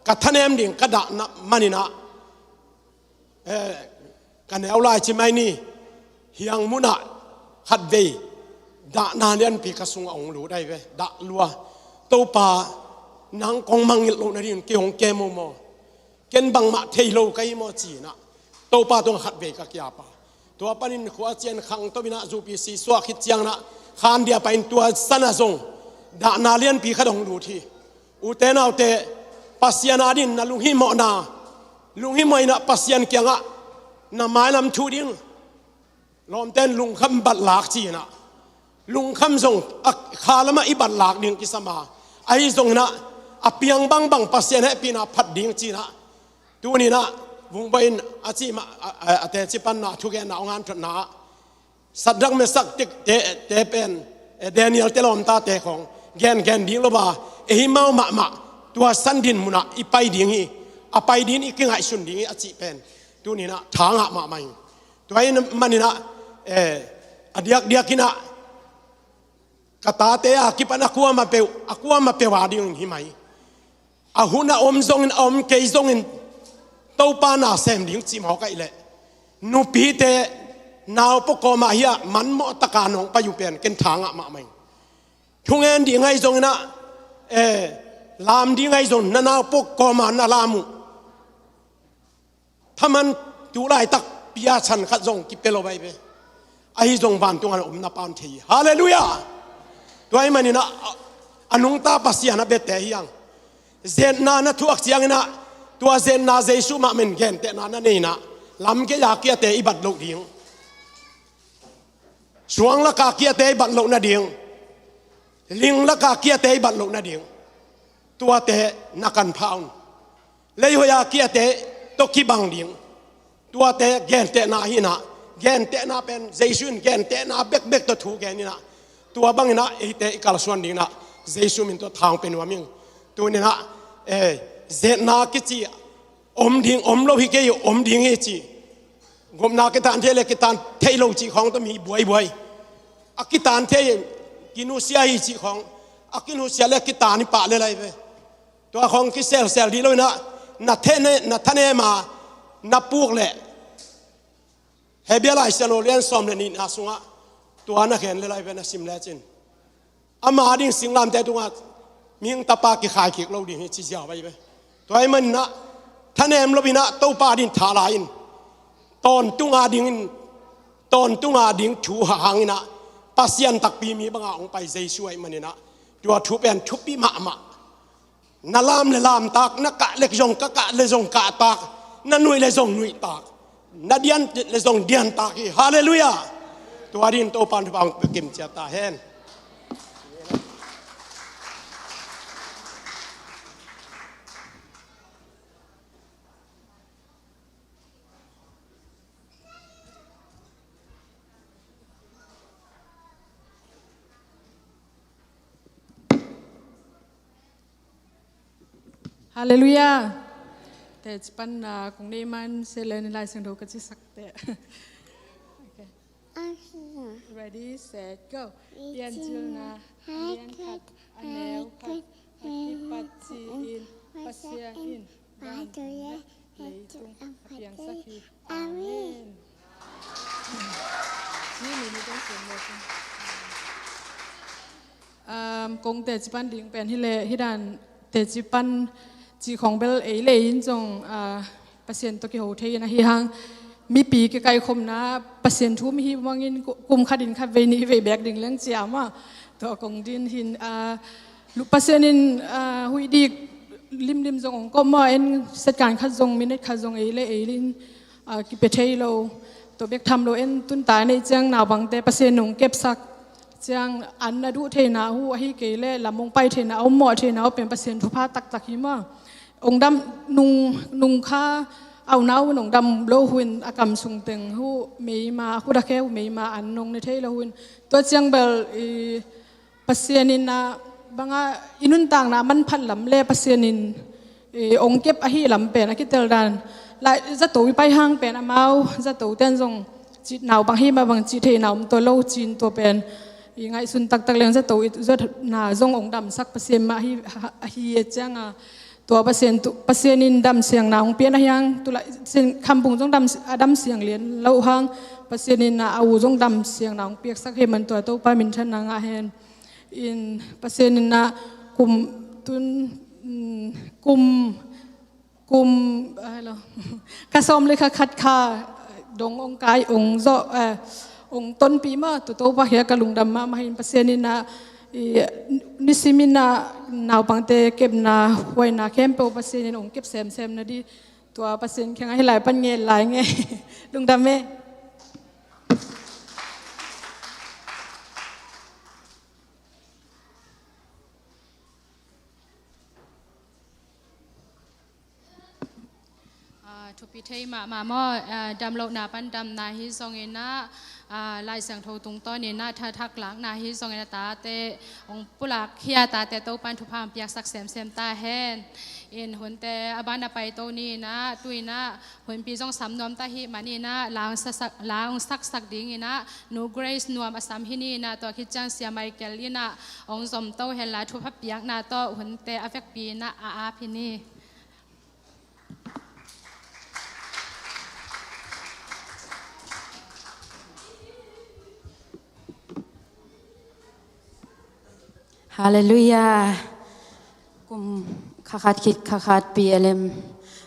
ka thanem ding ka dah na manin ah, eh, ka neu lai ci mai ni, hiang munah khatvei dahna lianpi ka sungah hong lut ahi ve, dah lua. Topa, nang kong mangngilh loh nadingin kei hong kem uh maw? Ken bangmah thei lo ka hi maw ci-in ah Topa tungah khatvei ka kiap a. Tua panin khua cian khangto in ah zupi si suak khit ciangin ah khandia pahin tua sanah zong dahna lianpi khat hong lut hi. Ute naute, Pasian adingin na lunghimawhna, lunghimawh in ah Pasian kiangah na mailam thu ding. Lawmten lungkham batlak ci-in ah, lungkham zong a kha lamah i batlak ding kisam a, ahi zongin ah a piang bangbang Pasian hehpihna phat ding ci-in ah, tuni-in ah Vungbawi in a ci mah, a, a, a teci panna thugenna hong hanthotna ah, Sadrak, Mesak te, te, te pen, eh, Daniel te lawmtate khawng gengen ding lo a, eimau mahmah tua san din munah i pai ding hi, a pai dingin i kingaihsun ding hi a cih pen tuni-in ah thangah mahmah hi. Tua ahih manin ah, eh, a diakdiakin ah ka tate a kipan a kuamah peuh, a kuamah peuh adingin hi mai. A hun a om zongin, a om kei zongin Topa na sem ding cih mawk ahih leh, nupite naupang kawmah hi-a manmawh taka nong pai uh pen ken thangah mahmah hi. Thungen ding ahi zongin ah, eh, lam ding ahi zongin na naupang kawmah na lam uh. Thaman tu laitak pia chan khat zong kipia lo ahi ve. Ahi zong vantung a na om na pa'n thei hi. Halleluiah. Tua ahih manin ah, a, a nungta Pasian a biate hi hang. Zetna na thuak ciangin ah, tua zetna Jesu mahmah in gentehna na nei in ah, lam gei-a kiate i bat loh ding, suang laka kiate i bat loh nading, ling laka kiate i bat loh nading, tuate na kanpha un. Leihoih-a kiate tawh kibang ding, tuate gentehna hi-in ah, gentehna pen Jesu in gentehna bekbek tawh thu gen in ah, Tua bangin ah eite i kalsuan dingin ah Jesu min tawh tha hong pia nuam ing. Tuni-in ah, eh, ze-etna kici om ding, om lo hi kei, om ding hi ci. Gupna kitan thei le kitan thei lo cih khawng tawh mi buaibuai. A kitan thei, kinusia hi cih khawng. A kinusia le kitan hi pah le lai ve. Tua khawng kiselsel dih lo-in ah, na thene, na thanem a na puk leh, Hebru Lai Siangtho lian sawm le nihna sungah tua na gen le lai ve, na sim lecin, ama ding singlamteh tungah mihing tapa kikhai kik lo ding hi ci ziau ahi ve. Tua ahih manin ah thanem lo-in ah Topa ding tha la in, tawntung a dingin, tawntung a ding thu hahangin ah Pasian takpi mi banga hong pai Jesu ahih manin ah tua thu pen thupi mahmah. Na lam le lamtak, na kah le zong ka kah le zong kahtak, na nuih le zong nuihtak, na dian le zong diantak hi. Halleluiah. Tua dingin Topa'n thupha hong pia kim ciat ta hen. Halleluiah. Teci panna kong neih man se le ni Lai Siangtho ka cisak teh. Okay. Ready, set, go. Piancilna, a lian khat, a neu khat, a kipat ci-in Pasian in vantung le leitung a piangsak hi. Amen. Ci ni ni tong sung lo. Um, kong teci pan ding pen hi leh, hi dan teci pan cih khawng bel ei le ei in zong, ah, Pasian tawh kiho thei in ahi hang, mipi kikaikhopna Pasian thu mi hi mangin ku-, kum khat in khat vei nih vei beek ding leng cia mah. Tua kong din hin, ah, lu-, Pasian in, ah, huih dik limlim zong hong kop mah en, second khat zong, minute khat zong ei le ei in, ah, kipia thei lo. Tua bek tham lo en, tun ta neih ciang naupangte Pasian in hong kepsak ciang an a duh theihna uh ahi kei leh lam hong pai theihna, a ommawh theihna uh pen Pasian thupha taktak hi mah. Hong dam nung, nung kha, a unau in hong dam lo hun a kam sung teng uh meima, a khut a khe uh meima an hong ne thei lo hun. Tua ciang bel i Pasian in a banga i nuntakna a manphat lam le Pasian in, eh, hong kep ahi lam pen a kitel dan. Lai, zato i pai hang pen amau, zato ten zong cih naupang hi mah bang cih theihna om tua lo cin tua pen i ngaihsun taktak leng zato i zatna zong hong damsak Pasian mah ahi, ahi e cianga. Tua Pasian tu, Pasian in damsiangna hong pian ahi hang, tu lai sin khambung zong dam, a damsiang lian lo hang, Pasian in a u zong damsiangna hong piaksak hi man tua Topa minthanna ngah hen. In Pasian in a kum tun, mm, kum, kum, ah, hello. Kha sawm le kha khat kha dong hong kai, hong zawh, eh, hong tonpih mah, tu Topa hi a ka lungdam mahmah hi in Pasian in a, i, nisim in a naupangte kepna, huaina khempeuh Pasian in hong kep semsem na di. Tua Pasian kiangah hi lai pan ngen lai nge. Lungdam e. Ah, thupi thei mahmah maw, ah, damlohna pan damna hi zongin ah, ah, Lai Siangtho tungtawnin ah thathak lakna hi zongin ah tate hong pulak hi a, tate Topan thupha hong piaksak semsem ta hen. In hunte a ban a paito ni-in ah, tu-in ah hunpi zong sam nuam ta hi manin ah, la hong saksak, la hong saksak dingin ah Nu Grace Nuam a sam hi ni-in ah, tua khit ciang Sia Michael in ah hong zomto hen la, thupha piakna tawh hunte a vekpi in ah a ap hi ni. Halleluiah. Kum kha khat khit kha khat P L M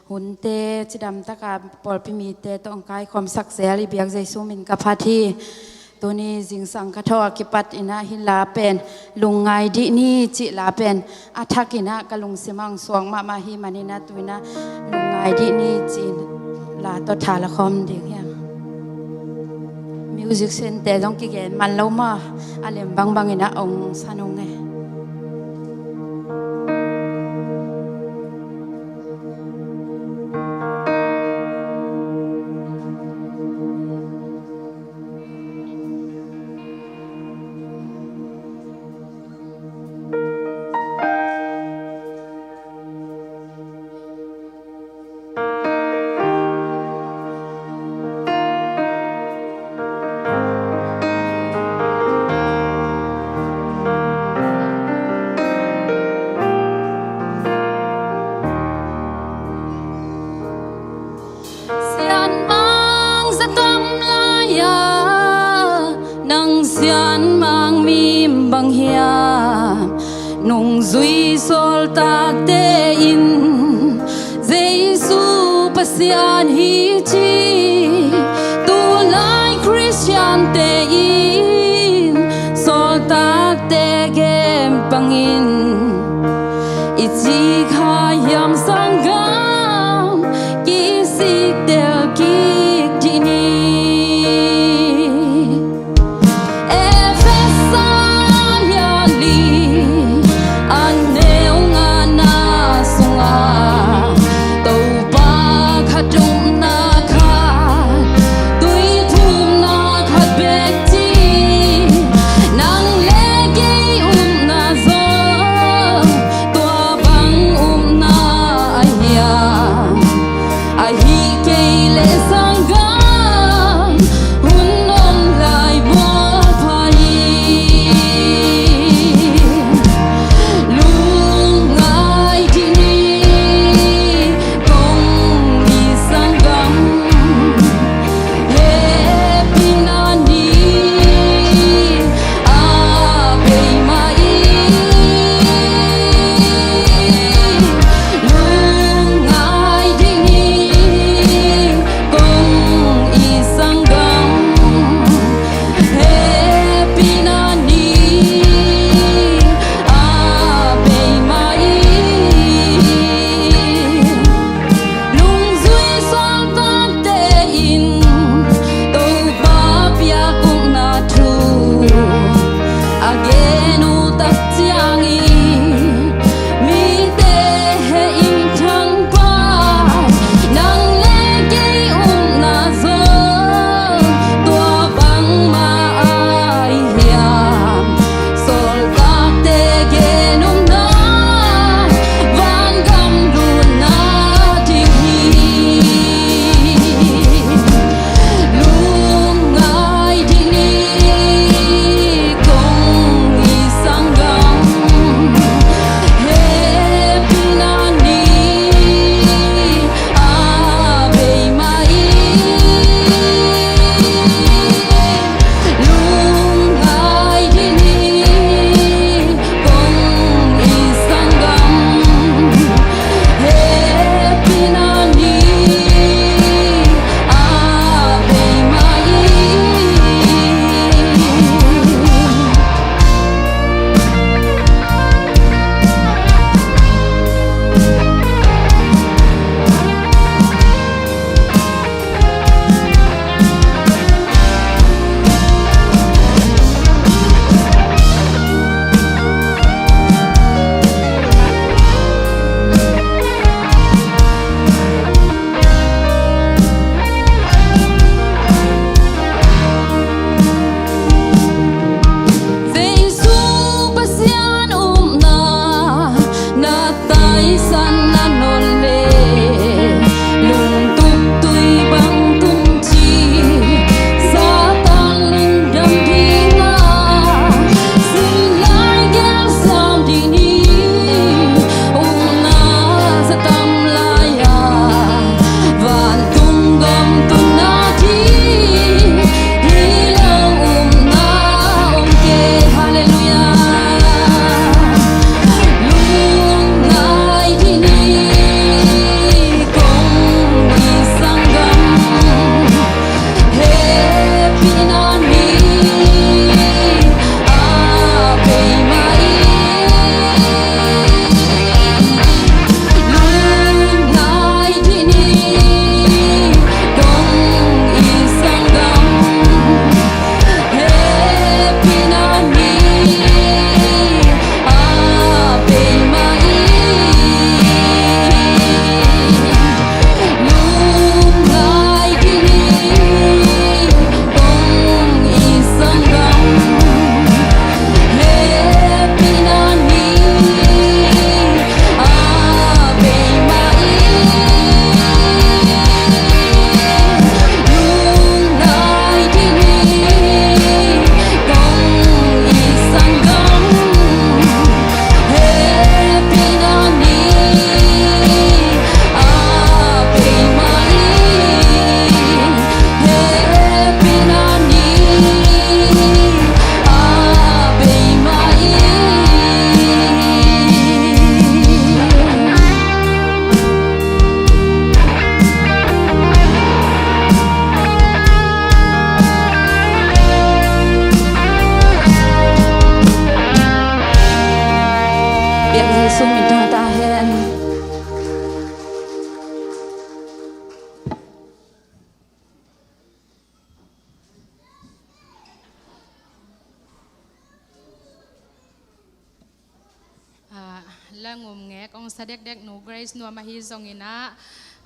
hunte cidam taka pawlpi mite tawh hong kaikhawmsak zel i biak Jesu min ka phat hi. Tuni zingsang kha thaw a kipat in ah hih la pen lungngai dih ni cih la pen a thak in ah ka lungsim ah hong suak mahmah hi manin ah tu-in ah lungngai dih ni cih la tawh tha la khawm ding hi hang. Musician te zong kigen man lo maw, a lem bangbang in ah hong san ung e. Pasian mangmi bang hiam, nungzui sawltakte in Jesu Pasian hi ci. Tulai Khristiante in sawltakte gem pangin i ci kha hiam, sanggam, kisik tel kik dih ni. Efesa lian li, a neu ngana sungah Topa khat upna khat, tui thumna khat bek ci. Jesuh min thang ta hen. Ah, la ngum ngek ong sa dekdek nu Grace Nuam ahi zongin ah,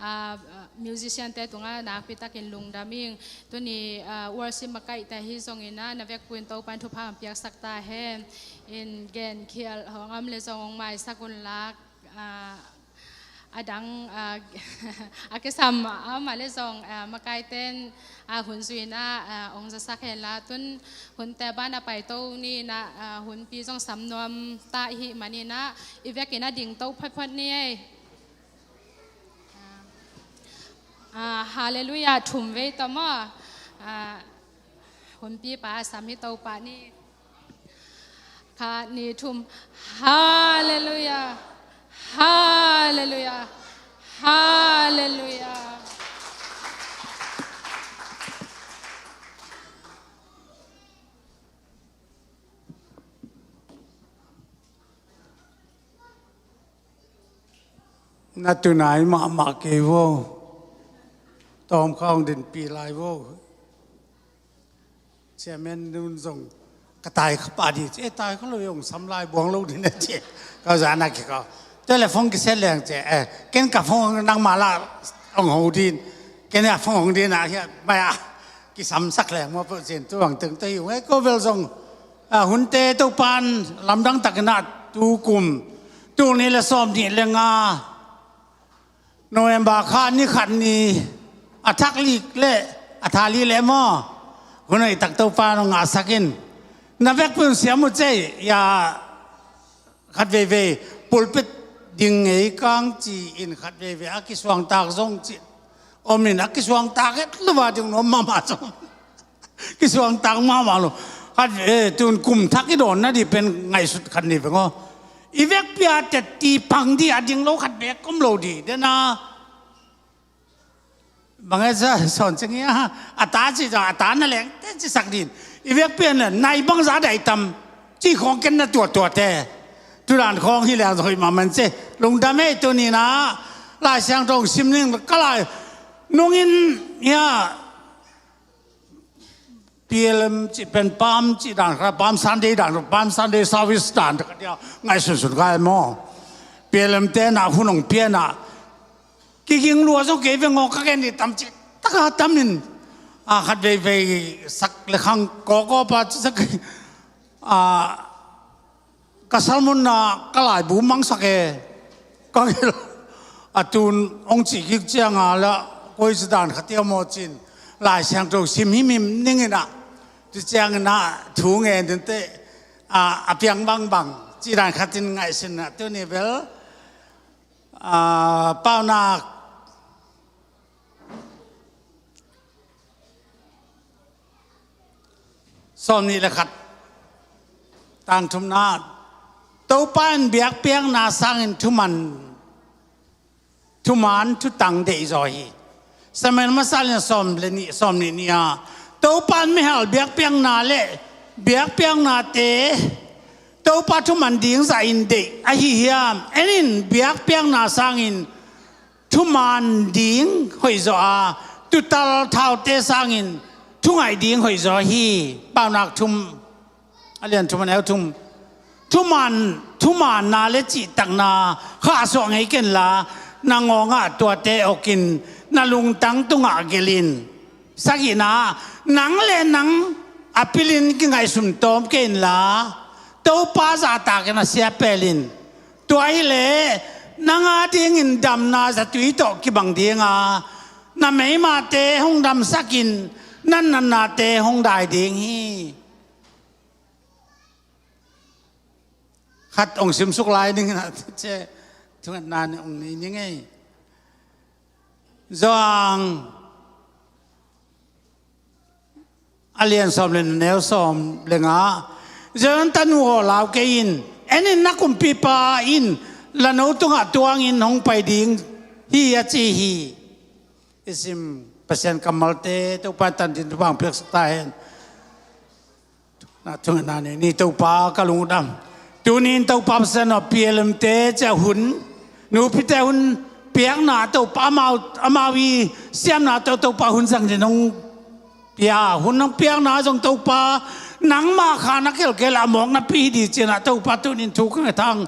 ah, musician te tungah nakpi takin lungdam ing. Tuni, ah, worship makaihte ahi zongin ah, na vekpi-in Topan thupha hong piaksak ta hen. In gen khial hong om le zong ong maisak un la, ah, a dang, ah, a kisam a om a le zong, ah, makaite'n, ah, hun zui-in ah, ah, ong zasak hen la, tun hunte ban a paito ni-in ah, ah, hunpi zong sam nuam ta i hih manin ah, i vekin a dingto photphot ni ei. Ah, ah, Halleluiah thum vei tawh maw. Ah, hunpipa a sam hi Topa ni. Khat, nih, thum. Halleluiah. Halleluiah. Halleluiah. Na tunai mahmah kei vo. Tawm kha hong dinpi lai vo. Chairman nun zong ka tai kha pah ding ci, e, tai kha lo, hong sam lai buang lo ding na ci. Ka za na ki ka telephone kiset leng ci, e, ken ka phone nangma la hong ho ding, ken a phone hong ding na hia mai a kisamsak leng maw peuh cin tu bang teng te hi ung e. Ko bel zong, a, hunte Topan lamdang takin ah tu kum tul nih le sawm nih le nga November kha ni khat ni a thak li le a tha li le maw, hun hoih tak Topa nong ngahsak in. Na vekpi-un siam uh cei, ya, khat veivei pulpit ding ngei kang ci-in khat veivei a kisuangtak zong ci om in, a kisuangtak het lo a ding nuam mahmah zong kisuangtak mahmah lo. Khat, eh, tun kum thak i dawn nading pen ngaihsut khat ni veng aw. I vekpi-a tetti pang ding a ding lo khat beek om lo ding den a. Bang e sa sawn cing ia, a ta ci zong, a ta na leng te ci sak ding. I vekpi-a na nai bangzah daih tam ci khawng ken na tuahtuah te. Tudan khawng hi leng zong hoih mahmah in ci. Lungdam ei, tuni-in ah Lai Siangtho sim ning ka lai nungin ia. P L M cih pen Palm cih dan khat, Palm Sunday dan, Palm Sunday service dan khat dia ngaihsunsun kai maw. P L M te na hun hong pia na kiging lua zong kei veng aw, ka gen ding tam cih tak a tam in, a, khat veivei sak le khang kawkaw pa ci sak, a, ka sermon-na ka laibu mangsak e. Ka gelh a tun hong cih kik ciang a la koi ci dan khat hiam aw cin, Lai Siangtho sim himhim ning in ah, ci ciangin ah thu ngen ding teh, a, a piang bangbang ci dan khat in ngaihsun a, tuni bel, a, Paunak sawm nih le khat, tang thumna, Topa in biakpiakna sangin thuman, thuman thutang deihzaw hi. Samuel masa lian sawm le nih, sawm nih nih a, Topa in mihal biakpiakna le biakpiaknate Topa thuman ding zahin deih ahi hiam? En in, biakpiakna sangin thuman ding hoihzaw a, tuutal thaute sangin thungaih ding hoihzaw hi. Paunak thum, a lian thum, a neu thum. Thuman, thumanna le cihtakna khahsuah ngei kenla, na ngawngah tuate okin, na lungtang tungah gelhin. Sagihna, nang le nang a pilin kingaihsun tawm kei inla, Topa zahtakin a sia pelin. Tua hileh nang adingin damna zatui tawh kibang dinga, na meimate hong damsakin, na natnate hong dai ding hi. Khat hong simsuk lai dingin a, thungetna hong nei ning ei. Johan a lian sawm le neu sawm le nga, Johan tanu aw, lau kei in, en in, na kumpipa in la no tungah tuangin hong pai ding hi, a ci hi. I sim Pasian kammalte Topa in tan ding thupha hong piaksak ta hen. Na thungetna nei ni. Topa ka lungdam. Tunin Topa Pasian aw, P L M te ciah hun, nupite hun piakna Topa amau, amau i siamna tawh Topa hun zang ding hong pia, hun hong piakna zong Topa nangma kha na khelkhel a mawk napi hi ding ci-in ah Topa tunin thu ka nget hang.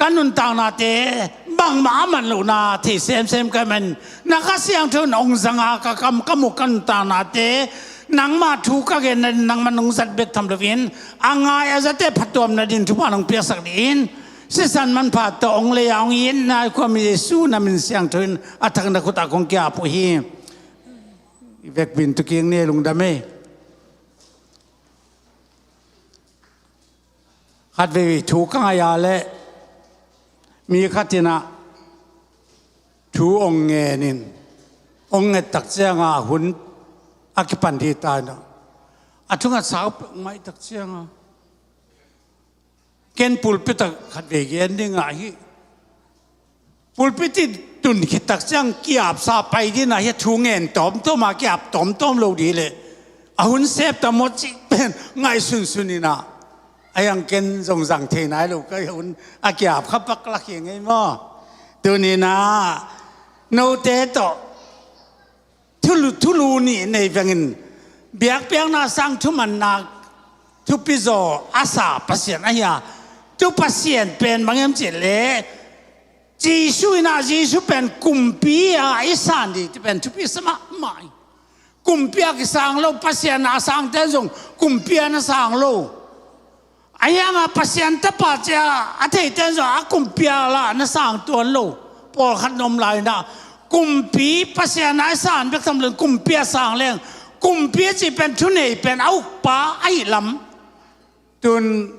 Ka nuntaknate bangmah a man lohna thei semsem ka hih manin na Kha Siangtho in hong zang a, ka kam ka muk ka nuntaknate nangma thu ka gen nading nangman hong zat bek tham loin a ngai a zate phattuam nading thupha nong piaksak dingin sisan manpha tawh hong lei a hong itna i khuami Jesu na min siangtho in a thak na khut ah kong ki-ap uh hi. I vekpi in tu kik ni, lungdam ei. Khatveivei thu ka ngai a leh mi khat in ah thu hong ngen in, hong nget tak ciangin hun a kipan ding ta in ah, a thu ngat sau peuhmah i tak ciangin ken pulpit ah khatvei gen ding ah hi. Pulpit i tun khit tak ciang ki-apsa pai ding ah hi, thu ngen tawmtawm a ki-ap tawmtawm lo ding leh a hun sep ta maw cih pen ngaihsunsun in ah, a hiang ken zong zang thei nai lo ka hun a ki-ap kha pak lak hi ngei maw. Tunin ah note tawh thulu, thulu nih nei vengin biakpiakna sang thumanna thupi zaw a sa Pasian ahi a, tu Pasian pen bang hiam cih leh Jesu in ah, Jesu pen kumpi a i san ding cih pen thupi sa mahmah hi. Kumpi a kisang lo, Pasian a sangte zong kumpi a na sang lo. A hiang a Pasian tapa ci a a theite in zong a kumpi a lah na sang tuan lo. Pawlkhat na om lai in ah kumpi, Pasian a i san bek tham loin kumpi a sang leng, kumpi a cih pen thunei pen a ukpa ahih lam. Tun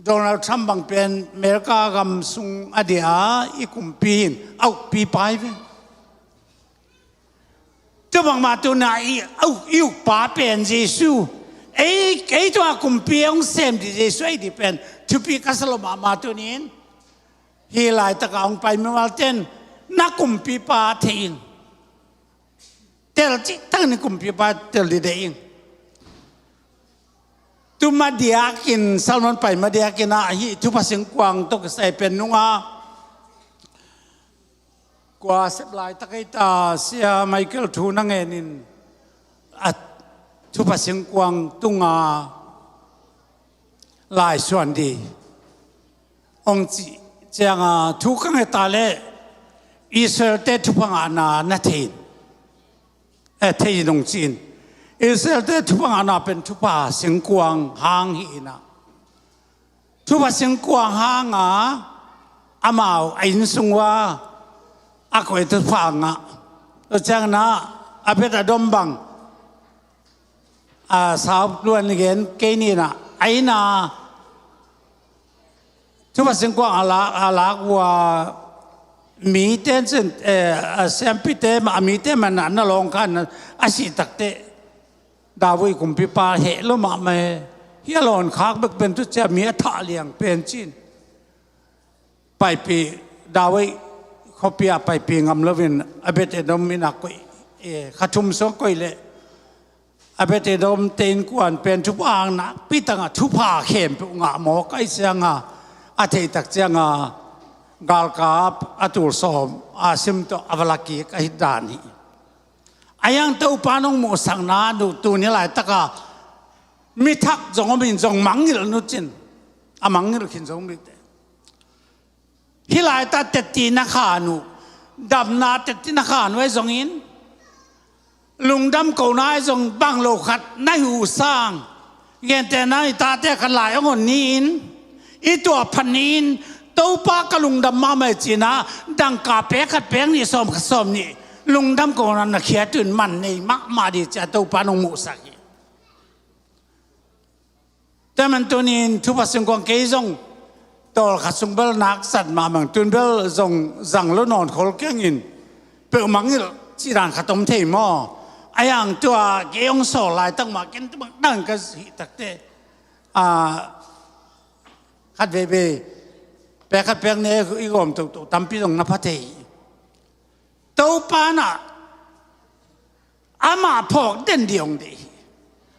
Donald Trump bang pen America gam sung a dia i kumpi in a ukpipa hi ve. Tua bangmah tuna i, i ukpa pen Jesu. Ei, ei tua kumpi hong sem ding Jesu ei ding pen thupi ka sa lo mahmah tunin. Hih laitak a hong pai mimal ten na kumpipa thei in. Tel cihtakin kumpipa tel ding deih in. Tu madiakin, sermon pai madiakin ah hih thupha singkuang tawh kisai pen nunga kua sep laitak ei ta, Sia Michael thu na ngenin a thupha singkuang tunga laisuan ding hong cih cianga thu ka nget a leh Israel-te thupha ngahna na thei in, eh, thei in hong ci in. Israel-te thupha ngahna pen thupha singkuang hang hi in ah, thupha singkuang hanga amau a inn sung ua a koih thupha ngah. Tua ciangin ah Obed Edom bang a sau luan gen kei ni in ah, a inn a thupha singkuang a lak, a lak ua mite in cin, eh, a siampite mah, a mite mah na, na lawng khan a sih takteh David kumpipa heh lo mahmah hi. Hih a lawn khak bek pen tu cia mi a thah liang pen cin. Paipih, David khuapi ah paipih ngam loin Obed Edom inn ah koih, eh, kha thum sung koih leh Obed Edom-te innkuan pen thupha hang nakpi tanga thupha khempeuh ngah mawk ahih cianga a theih tak cianga galkap a tul sawm a sim tawh a va la kik ahih dan hi. A hiang Topa nong muhsakna nu tuni laitaka mi thak zong om in zong mangngilh nu cin, a mangngilh khin zong om in te. Hih laitaka tetti na khan uh, damna tetti na khan uh ahi zongin, lungdam kohna ahi zong bang lo khat na hi uh sang, gentehna i tate khat lai hong hon ni-in, i tuah phat ni-in, Topa ka lungdam mahmah hi ci-in ah dangka pek khat pek nih sawm khat sawm nih lungdam kohna na khiat uh in man nei mahmah ding ci-a Topa nong muhsak hi. Tua man tunin thupha singkuang kei zong tawlkhat sung bel nak zat mahmah, tun bel zong zang lo nawn khol keng in, peuh mangngilh cih dan khat om thei maw? A hiang tua kei hong sawl laitak mah ken tua bang dan ka hih takteh, a, khat veivei pek khat pek nih i gawm tohtoh tampi zong na pha thei. Topa in ah amah phawk den ding hong deih hi.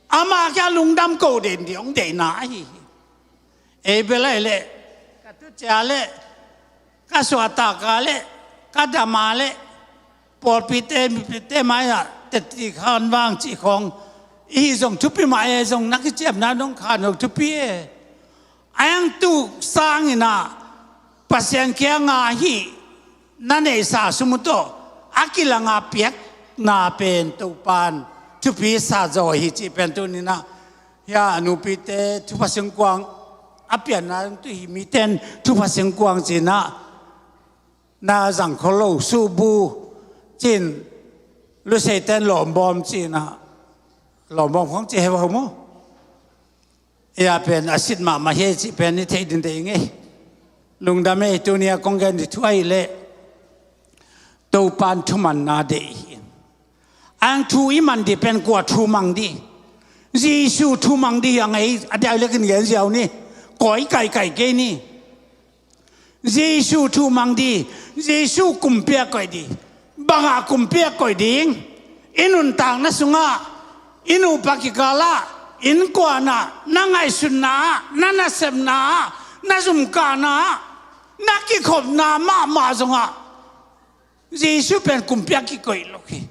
Amah kiang lungdam ko den ding hong deihna ahi hi. Ei bel ahi leh, ka tucia leh, ka suahtaka leh, ka dama leh, pawlpite mipite mai-ah teti khan vang cih khawng i hih zong thupi mah e, zong na kiciamna dong khan zong thupi e. A hang tu sangin ah Pasian kiangah hih na neihsa sum uh tawh a kilanga piakna pen Topan thupi sa zaw hi cih pen tuni-in ah hia a nupite thupha singkuang a pianna tu hi miten thupha singkuang ci-in ah na zang khol lo subu ci-in Luseiten lawmbawm ci-in ah lawmbawm khong ci he va mu. Ia pen a sit mahmah hi cih pen i theih ding deih ing ei. Lungdam ei, tuni-a kong gen ding thu ahih leh Topan thumanna deih hi. A hang thu i man ding pen kua thu mang ding? Jesu thu mang ding hi a ngei a diau leh kin gen ziau ni. Kawi kaikai kei ni. Jesu thu mang ding, Jesu kumpi-ah koih ding. Bangah kumpi-ah koih ding? I nuntakna sungah, i nupa kikalah, innkuanah, na ngaihsutna ah, na nasepna ah, na zumkahna ah, na kikhopna mahmah zongah Jesu pen kumpi-ah kikoih lo hi.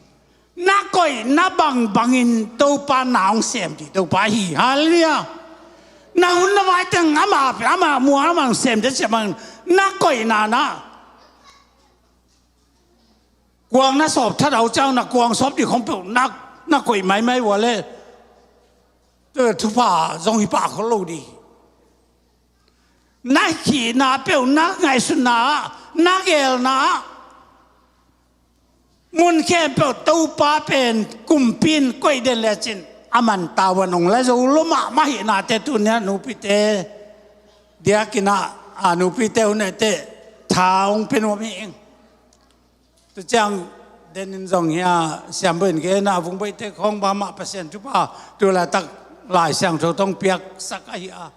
Na koihna bangbangin Topa na hong sem ding Topa hi. Halleluiah. Na hun na vai teng amah, amah muang, amah sem ding sem bangin na koihna na. Kuang na sawp that a uh ciang na kuang sawp ding khong peuh na, na koih maimai uh a leh thupha zong hi pah khol lo ding. Na hihna peuh, na ngaihsutna ah, na geelna ah, mun khempeuh Topa pen kumpi in koih den lecin a man tavuan hong la zo lo mahmah hi. Nate tuni-a nupite diakin ah a nupite uh nehteh tha hong pia nuam hi ing. Tu ciang denin zong hia siamboih in gen a, vungboihte khawng bang mah Pasian thupha tu laitak Lai Siangtho tawh hong piaksak ahi a.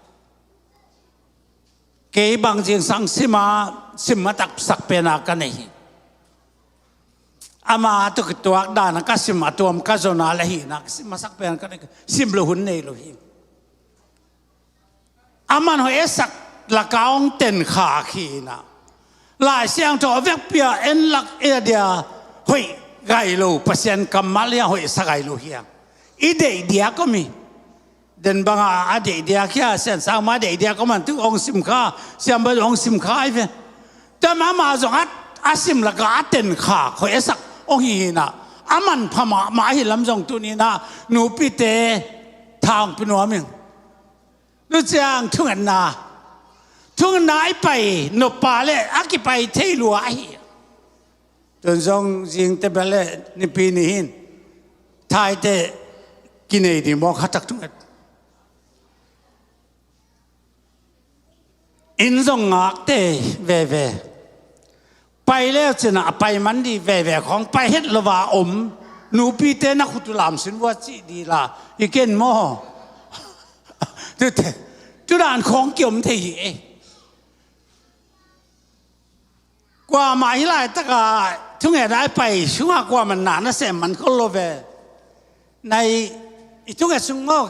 Kei bang zingsang sim a, sim a taksak pen a ka nei hi. Ama tawh kituak dan a ka sim a tuam ka zon a leh hi na, ka sim a sak pen a ka nei, sim lo hun nei lo hi. A man hoih a sak laka hong ten kha khi na. Lai Siangtho a vekpi-a en lak e a dia hoih gai lo, Pasian kammal hia hoih sa gai lo hia. I deih diak om hi. Den banga a deih diak hia, Sian Sang ma deih diak om an tu hong sim kha, siamboih hong sim kha ai ve. Tua mah mah zong a, a sim laka a ten kha hoih a sak hong hi hi na. A manpha mahmah ahi lam zong tuni-in ah nupite tha hong pia nuam ing. Tu ciang thungetna, thungetna i pai nop pa leh a kipai thei lua ahi. Tun zong zingte bel leh Nipi ni hi-in thaite kinei ding maw, khatak thunget. Inn zong ngakte veve. Pai leu cin a pai man ding veve khawng, pai het lo a om nupite na khut uh lamsin vua cih ding la hi ken maw? Tute, tu dan khawng kiom thei hi ei. Kuamah hih laitakah thungetna i pai sungah kuamah na na sem man khol lo ve. Nai i thunget sung maw,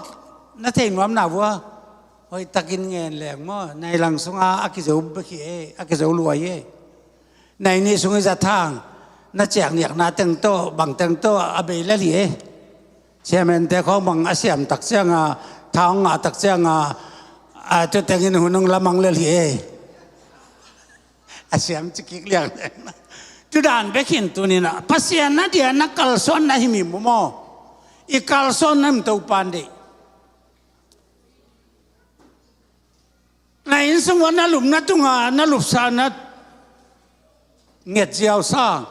na thei nuam na vua. Hoihtakin ngen leng maw, nai lang sungah a kizo bek hi ei, a kizo lua hi ei. Nai nih sung i zat hang, na ciak niakna teng tawh, bang teng tawh a bei lel hi ei. Siamente khawng bang a siam tak cianga, tha hong ngah tak cianga, a, tu tengin hun hong lamang lel hi ei. A siam cikik liang. Tu dan bek hi-in tuni-in ah Pasian na dia na kalsuan na hi mi mu maw? I kalsuan na hi mi Topan deih. Na inn sung ua na lupna tunga na lupsa na nget ziau sang,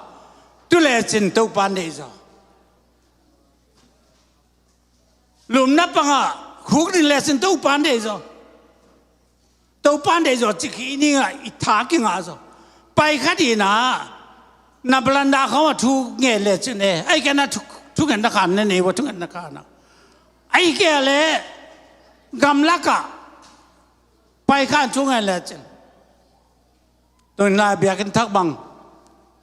tu lecin Topan deih zaw. Lupna pangah khuk ding lecin Topan deih zaw. Topan deih zaw cik hi ningah i tha kingah zaw. Pai kha ding na, na balanda khawng ah thu nget lecin e, ai kei na thu, thungetna khan na nei ua, thungetna khan ah. Ai kei leh gamlakah pai khan thu nget lecin. Tun lai biakinn thak bang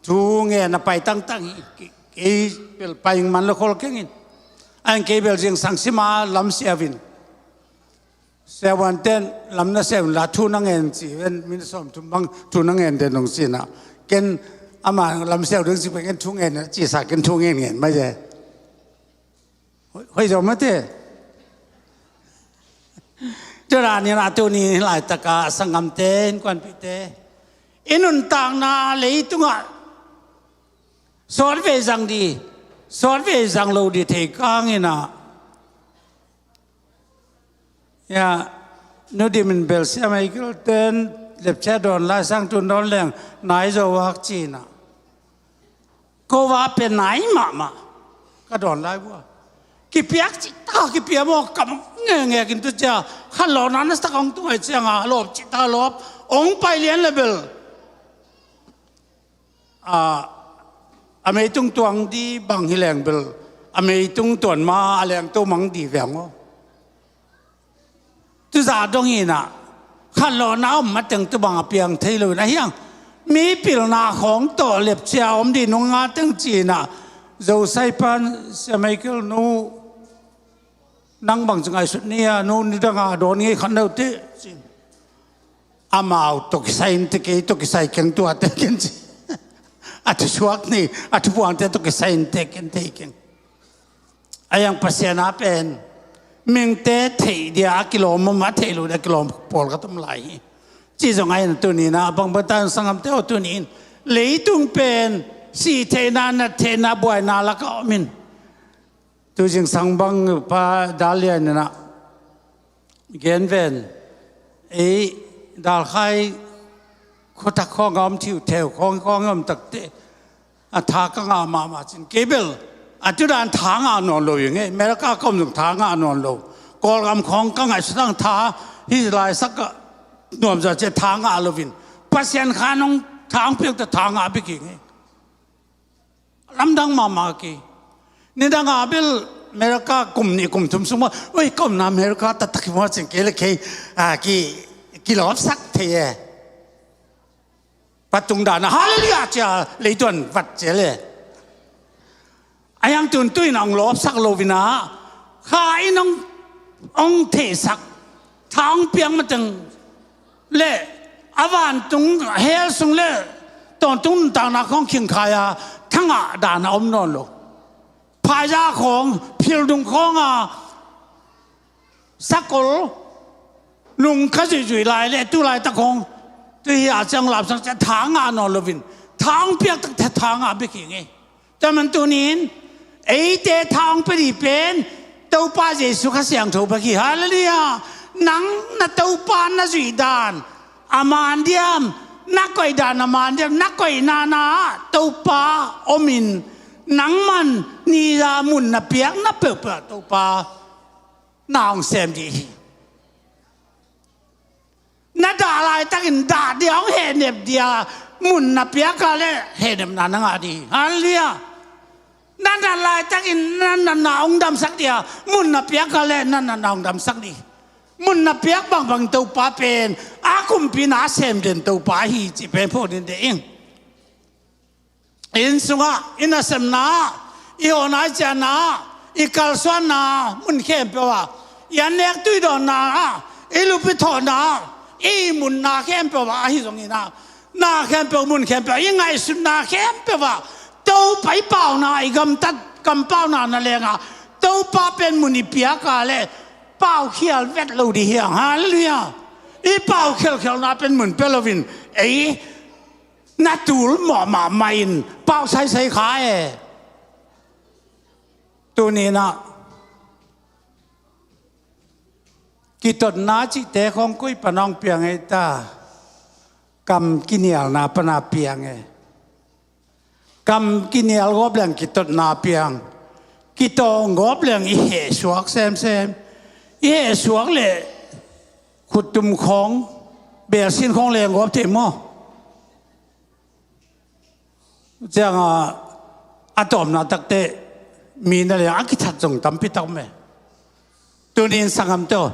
thu ngen a pai tangtang hi. Kei, kei bel pai man lo khol keng in. An kei bel zingsang sima lam siavin. Siavuanten lam na siau la thu na ngen ci ven, min sawm thum bang thu na ngen den dong ci na. Ken ama lam siau dong ci pen ken thu ngen na ci sa ken thu ngen ngen mai je. Hoi, hoi zo mate. Tua ni na tu ni laitaka sangamte, innkuanpihte, i nuntakna leitungah sawtvei zang di, sawtvei zang lo di thei kangin ah, ya, Nu Dim in bel Sia Michael ten lepcia dawn lai sang tun dawn leng nai zo vak cina. Ko va pen nai mahmah ka dawn lai vua. Kipiak cita kipia maw kam ngengek in tu cia khan lawna na sak hong tungai cianga lawp cita lawp hong pai lian le bel. A, a meitung tuang di bang hi leng bel a meitung tuan ma a leng to mang di veng aw. Tuza dong ina khan lawna om mateng tu bang a piang thei lo ina hiang mi pilna khawng tawh lepcia om di nung nga teng cina. Zo saipan Sia Michael nu nang bang ci ngaisut ni a nu ni danga dawn ngei khan no te cin. Amau tokisai in te kei tokisai keng tua te ken ci. A thusuak ni a thupuangte tokisai in te ken thei keng. A yang Pasian a pen mingte theih dia a kilawm om a theih lo dia a kilawm pawl ka tom lai hi. Ci zong a in tuni na bangbang tan sangamte aw tuni in leitung pen si theihna na theihna buaina laka om in. Tu zingsang bang pa Dalian in ah gen ven ei dalkhai khuatak khawng a om thiu theu khawng khawng a om takte a tha ka ngah mahmah cin kei bel a tudan tha ngah nawn lo i ngei America ka om zong tha ngah nawn lo Kawlgam khawng ka ngaihsutang tha hi laisak a nuamza cia tha ngah lovin Pasian kha nong tha ang piakta tha ngah bik i ngei. Lamdang mahmah ki. Nidang a bil America kum nih kum thum sung maw ui ka omna America taktak hi maw cin kei le kei a ki kilawpsak thei e. Patung dana hallelujah cia leituan vat cia le. A yang tun tuin a hong lawpsak lovina kha in hong hong theihsak tha hong piang mateng le a vantung hell sung le tawntung nuntakna khawng khingkhai a thangah dan a om nawn lo. Phaiza khawng phildung khawng a sakol nung kha zuihzuih lai le tu laitak khawng tu hi a ciang lapsak cia tha ngah nawn lovin tha hong piak takte tha ngah bek hi ngei. Tua man tunin eite tha hong pia dih pen Topa Jesu Kha Siangtho bek hi. Hallelujah. Nang na Topa na zuih dan a man diam na koih dan a man diam na koih nana ah Topa omin nangman niza mun na piak na peuhpeuh ah Topa na hong sem dih hi. Na dah laitakin dah dia hong hehnep dia mun na piaka le hehnepna na ngah dih. Hallelujah. Na nat laitakin na natna hong damsak dia mun na piaka le na natna hong damsak dih. Mun na piak bangbang Topa pen a kumpi na sem den Topa hi cih pen phawk ding deh ing. Inn sungah i nasemna ah i hawhna i ciahna ah i kalsuanna mun khempeuh ah i annek tuidawnna ah i lup i thawhna ah i munna khempeuh ah ahi zongin ah na khempeuh mun khempeuh ah i ngaihsutna khempeuh ah Topa i pauna i gamtat kampauna na lengah Topa pen mun i piaka le paukhial vet lo dih hiang. Hallelujah. I paukhialkhialna pen mun pia loin ei na tul mawh mahmah in pau saisai kha e. Tuninah kitotna cihte khawng koi pana hong piang ei ta? Kam kinialna pana piang e. Kam kinial gawp leng kitotna piang. Kitawng gawp leng i hehsuak semsem. I hehsuak le khuttum khawng belsin khawng leng gawp thei maw? Cianga a tawpna takte mi na liang a kithat zong tampi tak me. Tunin sangamte aw,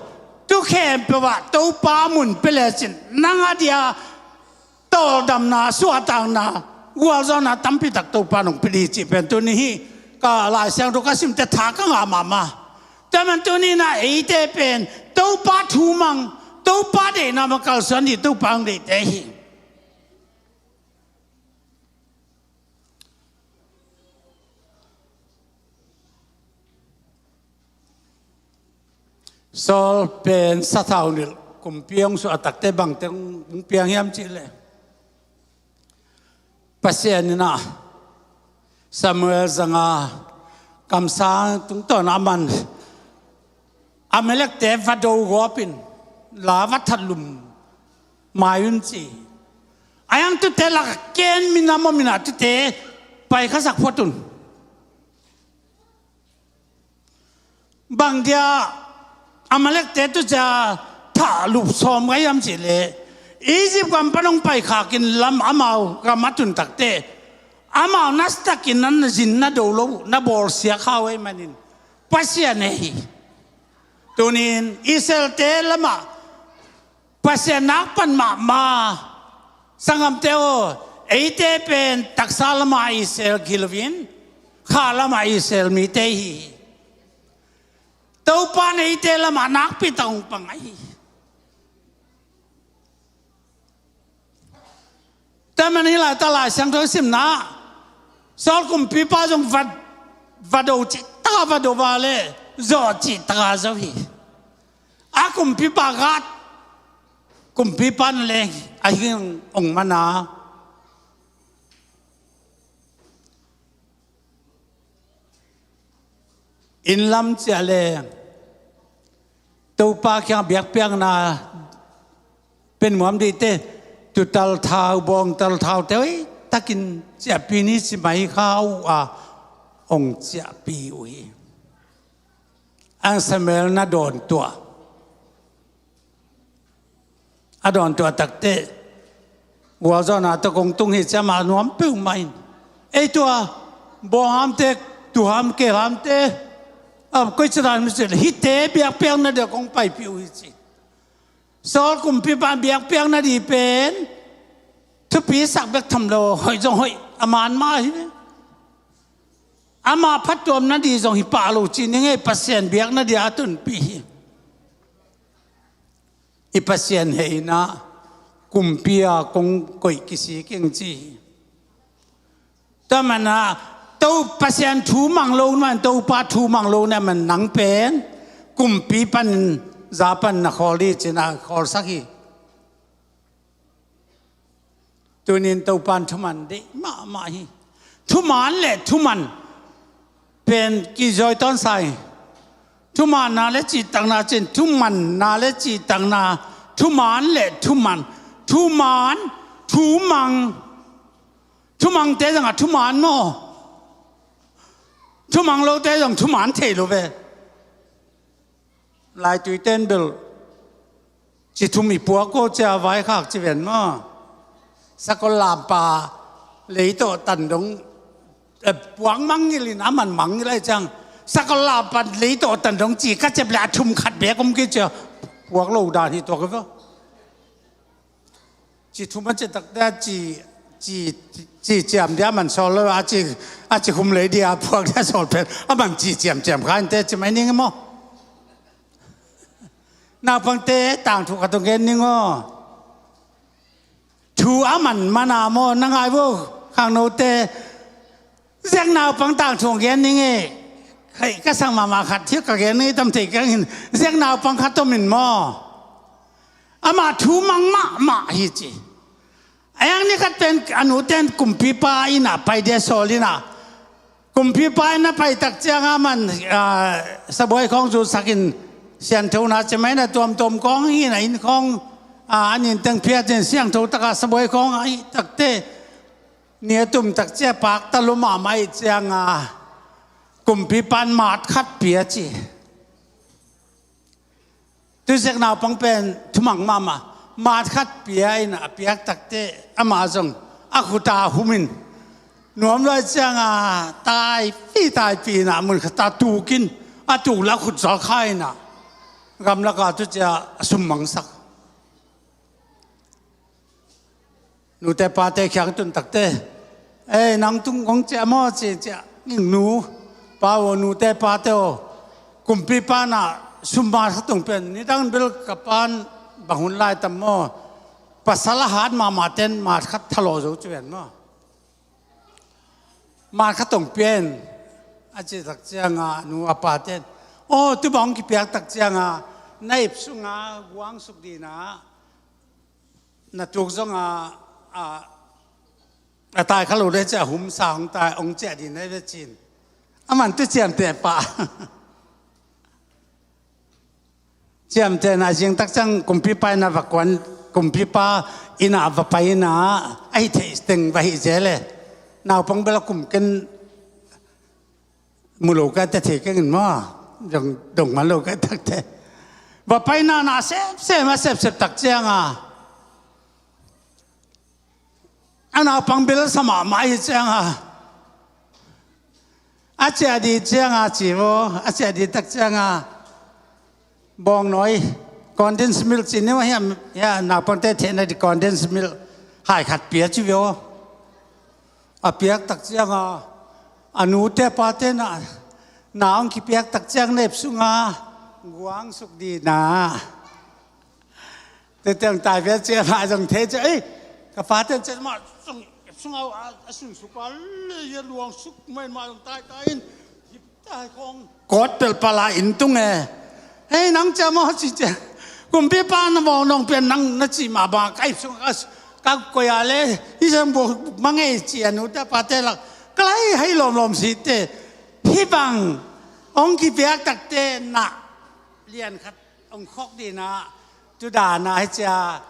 tu khempeuh ah Topa mun pia lecin nang a dia tawldamna, suahtakna, gualzawhna tampi tak Topa nong pia dih cih pen tuni hi. Ka Lai Siangtho ka simte tha ka ngah mahmah. Tua man tuninah eite pen Topa thu mang, Topa deihna mah kalsuan dih Topa hong deihte hi. Saul pen sathau nilh kumpi hong suah takte bangte hong piang hiam cih leh, Pasian in ah Samuel zanga kamsang tungtawn a man Amalekte va do gawpin la va that lum mai un ci. A yang tute lak ken minam om in ah tute pai khasak phot un. Bang dia Amalekte tu cia thah lup sawm ngai hiam cih leh Egypt gam pan hong paikhakin lam amau gam a tun takte amau nastakin nan na zin na do lo na bawlsia kha uh ahih manin Pasian e hi. Tunin Israelte lamah Pasian nakpan mahmah. Sanggamte aw, eite pen taksa lamah Israel hi loin kha lamah Israel mite hi hi. Topa in eite lamah nakpi tak hong pang ahi hi. Tua man hi lai ta Lai Siangtho simna Saul kumpipa zong va, va do cih taka va do va le zawh cih taka zo hi. A kumpipa Gat kumpipa na leng a hing ong mana inn lam ciah le Topa kiang biakpiakna pen muam dihte tutal thau bawngtal thau te hoi takin ciahpi ni ci mai kha uh a ong ciahpi uh hi. Ang Samuel na dawn tuah a dawn tuah takte gualzawhna tawh kong tung hi ciah mah nuam peuhmah in ei tua bawnghamte tuham keelhamte a koici dan mi cih hite biakpiakna dia kong paipih uh hi ci. Saul kumpipa biakpiakna di pen thupi sak bek tham lo hoih zong hoih a man mah hi ve. Ama phattuamna di zong hi pah lo ci ning ei Pasian biakna dia a tunpih hi. I Pasian hehna kumpi a kong koih kisik ing ci hi. Tua mana to Pasian thu mang lo man Topa thu mang lo na man nang pen kumpi pan za pan na khawl hi ci na khawlsak hi. Tunin Topan thuman deih mahmah hi. Thuman le thuman pen kizawi tawn sa hi. Thumanna le cihtakna cin thumanna le cihtakna thuman le thuman thuman thumang thumangte zangah thuman maw? Thumang lote zong thuman thei lo ve. Laitui ten bel ci thum i puak ko cia vaikhak ci ven maw? Sakol lampa leitawh tan dong eh, puak mangngil in a man mangngil ai ciang sakol lampa leitawh tan dong ci ka cep le a thum khat bek om kei cia puak lo dan hi tuak hi va. Ci thum a ci takte a ci ci ci ciam dia man sawl lo a ci a ci khum lei dia puak dia sawl pen a man ci ciam ciam kha inte ci mai ning maw? Naupangte tangthu khat ong gen ning aw. Thu a man mana maw na ngai vo khangnote. Ziak naupang tangthu ong gen ning e. Hei ka sang mahmah khat thiak ka gen ning tam thei keng hin ziak naupang khat om in maw? Ama thu mang mahmah hi ci. A yang ni khat pen a nu ten kumpipa inn ah pai dia sawl inn ah kumpipa inn ah pai tak ciang a man sabuai khawng zutsak in sianthona ci mai na tuamtuam khawng hi na inn khawng an inn teng phiat in siangtho taka sabuai khawng a hi takte ni a tum tak cia pakta lum a mai ciang a kumpipa in mat khat pia ci. Tuziak naupang pen thumang mahmah mat khat pia in a piak takte amah zong a khuta humin nuam luai cianga taipi taipi inah mun khata tukin a tuk la khut zal kha inah gamlaka tucia a summangsak. Nute pate khiang tun takte ei nang tung kong ciah maw ci ciah ning nu pa aw nute pate aw kumpipa na Sum mat khat hong pia in, nidang bel ka pa'n bang hun lai tam maw, pasal a hat mahmah ten mat khat thalawh zo ci ven maw. Mat khat hong pia in, a cih tak ciangah a nu a pa ten, aw, tu bang hong kipiak tak ciangah na ip sungah guangsuk ding a, na tuk zong a, a, a tai kha lo le ciah humsa hong tai, hong ciah ding na hi ve ci-in. Aman tu ciamteh pah. Ciamteh na zing tak ciang kumpipa inn ah va kuan, kumpipa inn ah va pai in a, a hi theih teng va hi zel e. Naupang bel a kum ken mu lo ka te thei keng in maw, dong, dong man lo ka tak te. Va pai na na sepsep, a sepsep tak ciang a, a naupang bel sa mahmah hi ciang a, a ciah ding ciang a ci vo, a ciah ding tak ciang a, bawngnawi, condensed milk ci ni maw hiam, hiam naupangte theihna ding condensed milk hai khat pia ci ve aw. A piak tak ciang a, a nute pate na, na hong kipiak tak ciang na ip sungah guangsuk ding a. Tete hong tai vial ciang a zong thei ciang, ei, ka pate ciang mah zong ip sungah a, a sunsuk a le, ia luangsuk mai mah zong tai tai in. Kawt pelpal a inn tung e. Hei, nang ciam aw ci ciang, kumpipa na bawng nong pian nang na cih mah bang ka ip sung ka, ka koih a le, hi zong buk mangei ci a nute pate lak. Ka lai hei lawmlawm si te. Hih bang hong kipiak takte na lian khat hong khok ding a, tu dan a hi cia.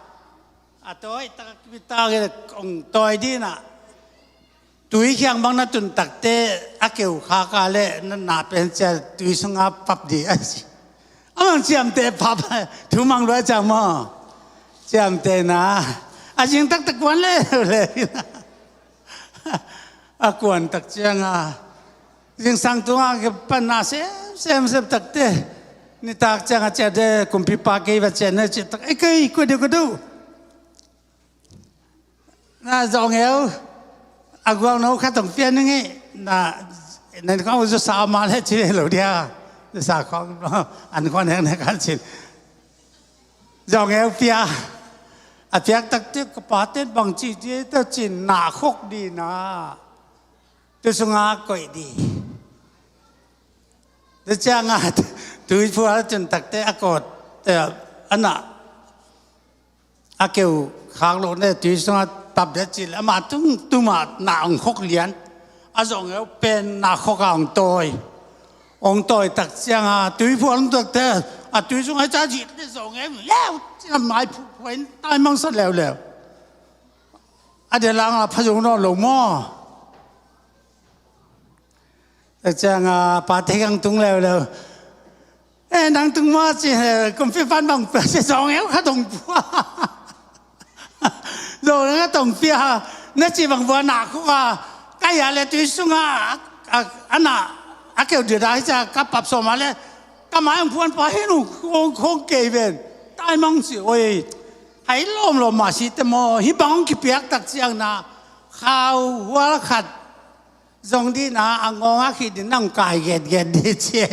A tawi tak a kipitak hong tawi ding a, tui khiang bang na tun takte a keu khak a le na na pen cia tui sungah pap ding a si. A mang ciamteh pap, thu mang lua ciang maw. Ciamteh na, a zing taktak kuan leuleu in a. A kuan tak ciang a, zingsang tungah kipan na sem, sem, sem takte. Nitak ciang a ciah de, kumpipa kei va ciah na ciah tak, ei kei, kua deuh, kua deuh. Na zawngeu, a gualno khat hong pia ning ei, na, na kong zusa ma le ci ve lo dia. Zusa khong, an khon heng na kan cin. Zawngeu pia, a piak takte ka pate bang ci ci ta cin na khok ding a. Tu sungah koih ding. Tu ciangah tui phual tun takte a kawt, eh, a na, a keu khak lo ne tui sungah tap dia cil, amah tung tumah na hong khok lian. A zawngeu pen na khok a hong tawi. Hong tawi tak ciangah tui phual hong takte a tui sungah ca cil ne zawngeu leu ciang mai phu phuai tai mangsa leuleu. A dia langah pha zo nawn lo maw. Tak ciangah pate kang tung leuleu. Eh, nang tung maw ci, eh, kumpipan bang pia ci zawngeu khat hong pua. Zawngeu khat hong pia, na ci bang pua na khuk a, ka ia le tui sungah, a, a na, a keu dida hi cia ka pap sawm a le, ka mai hong puan pa hi nu, khong, khong kei ven. Tai mang ci, oi, hai lawmlawm mah si te maw, hi bang hong kipiak tak ciang na, khau hual khat, zong ding a, a ngawng a khih ding nang kai getget ding ci.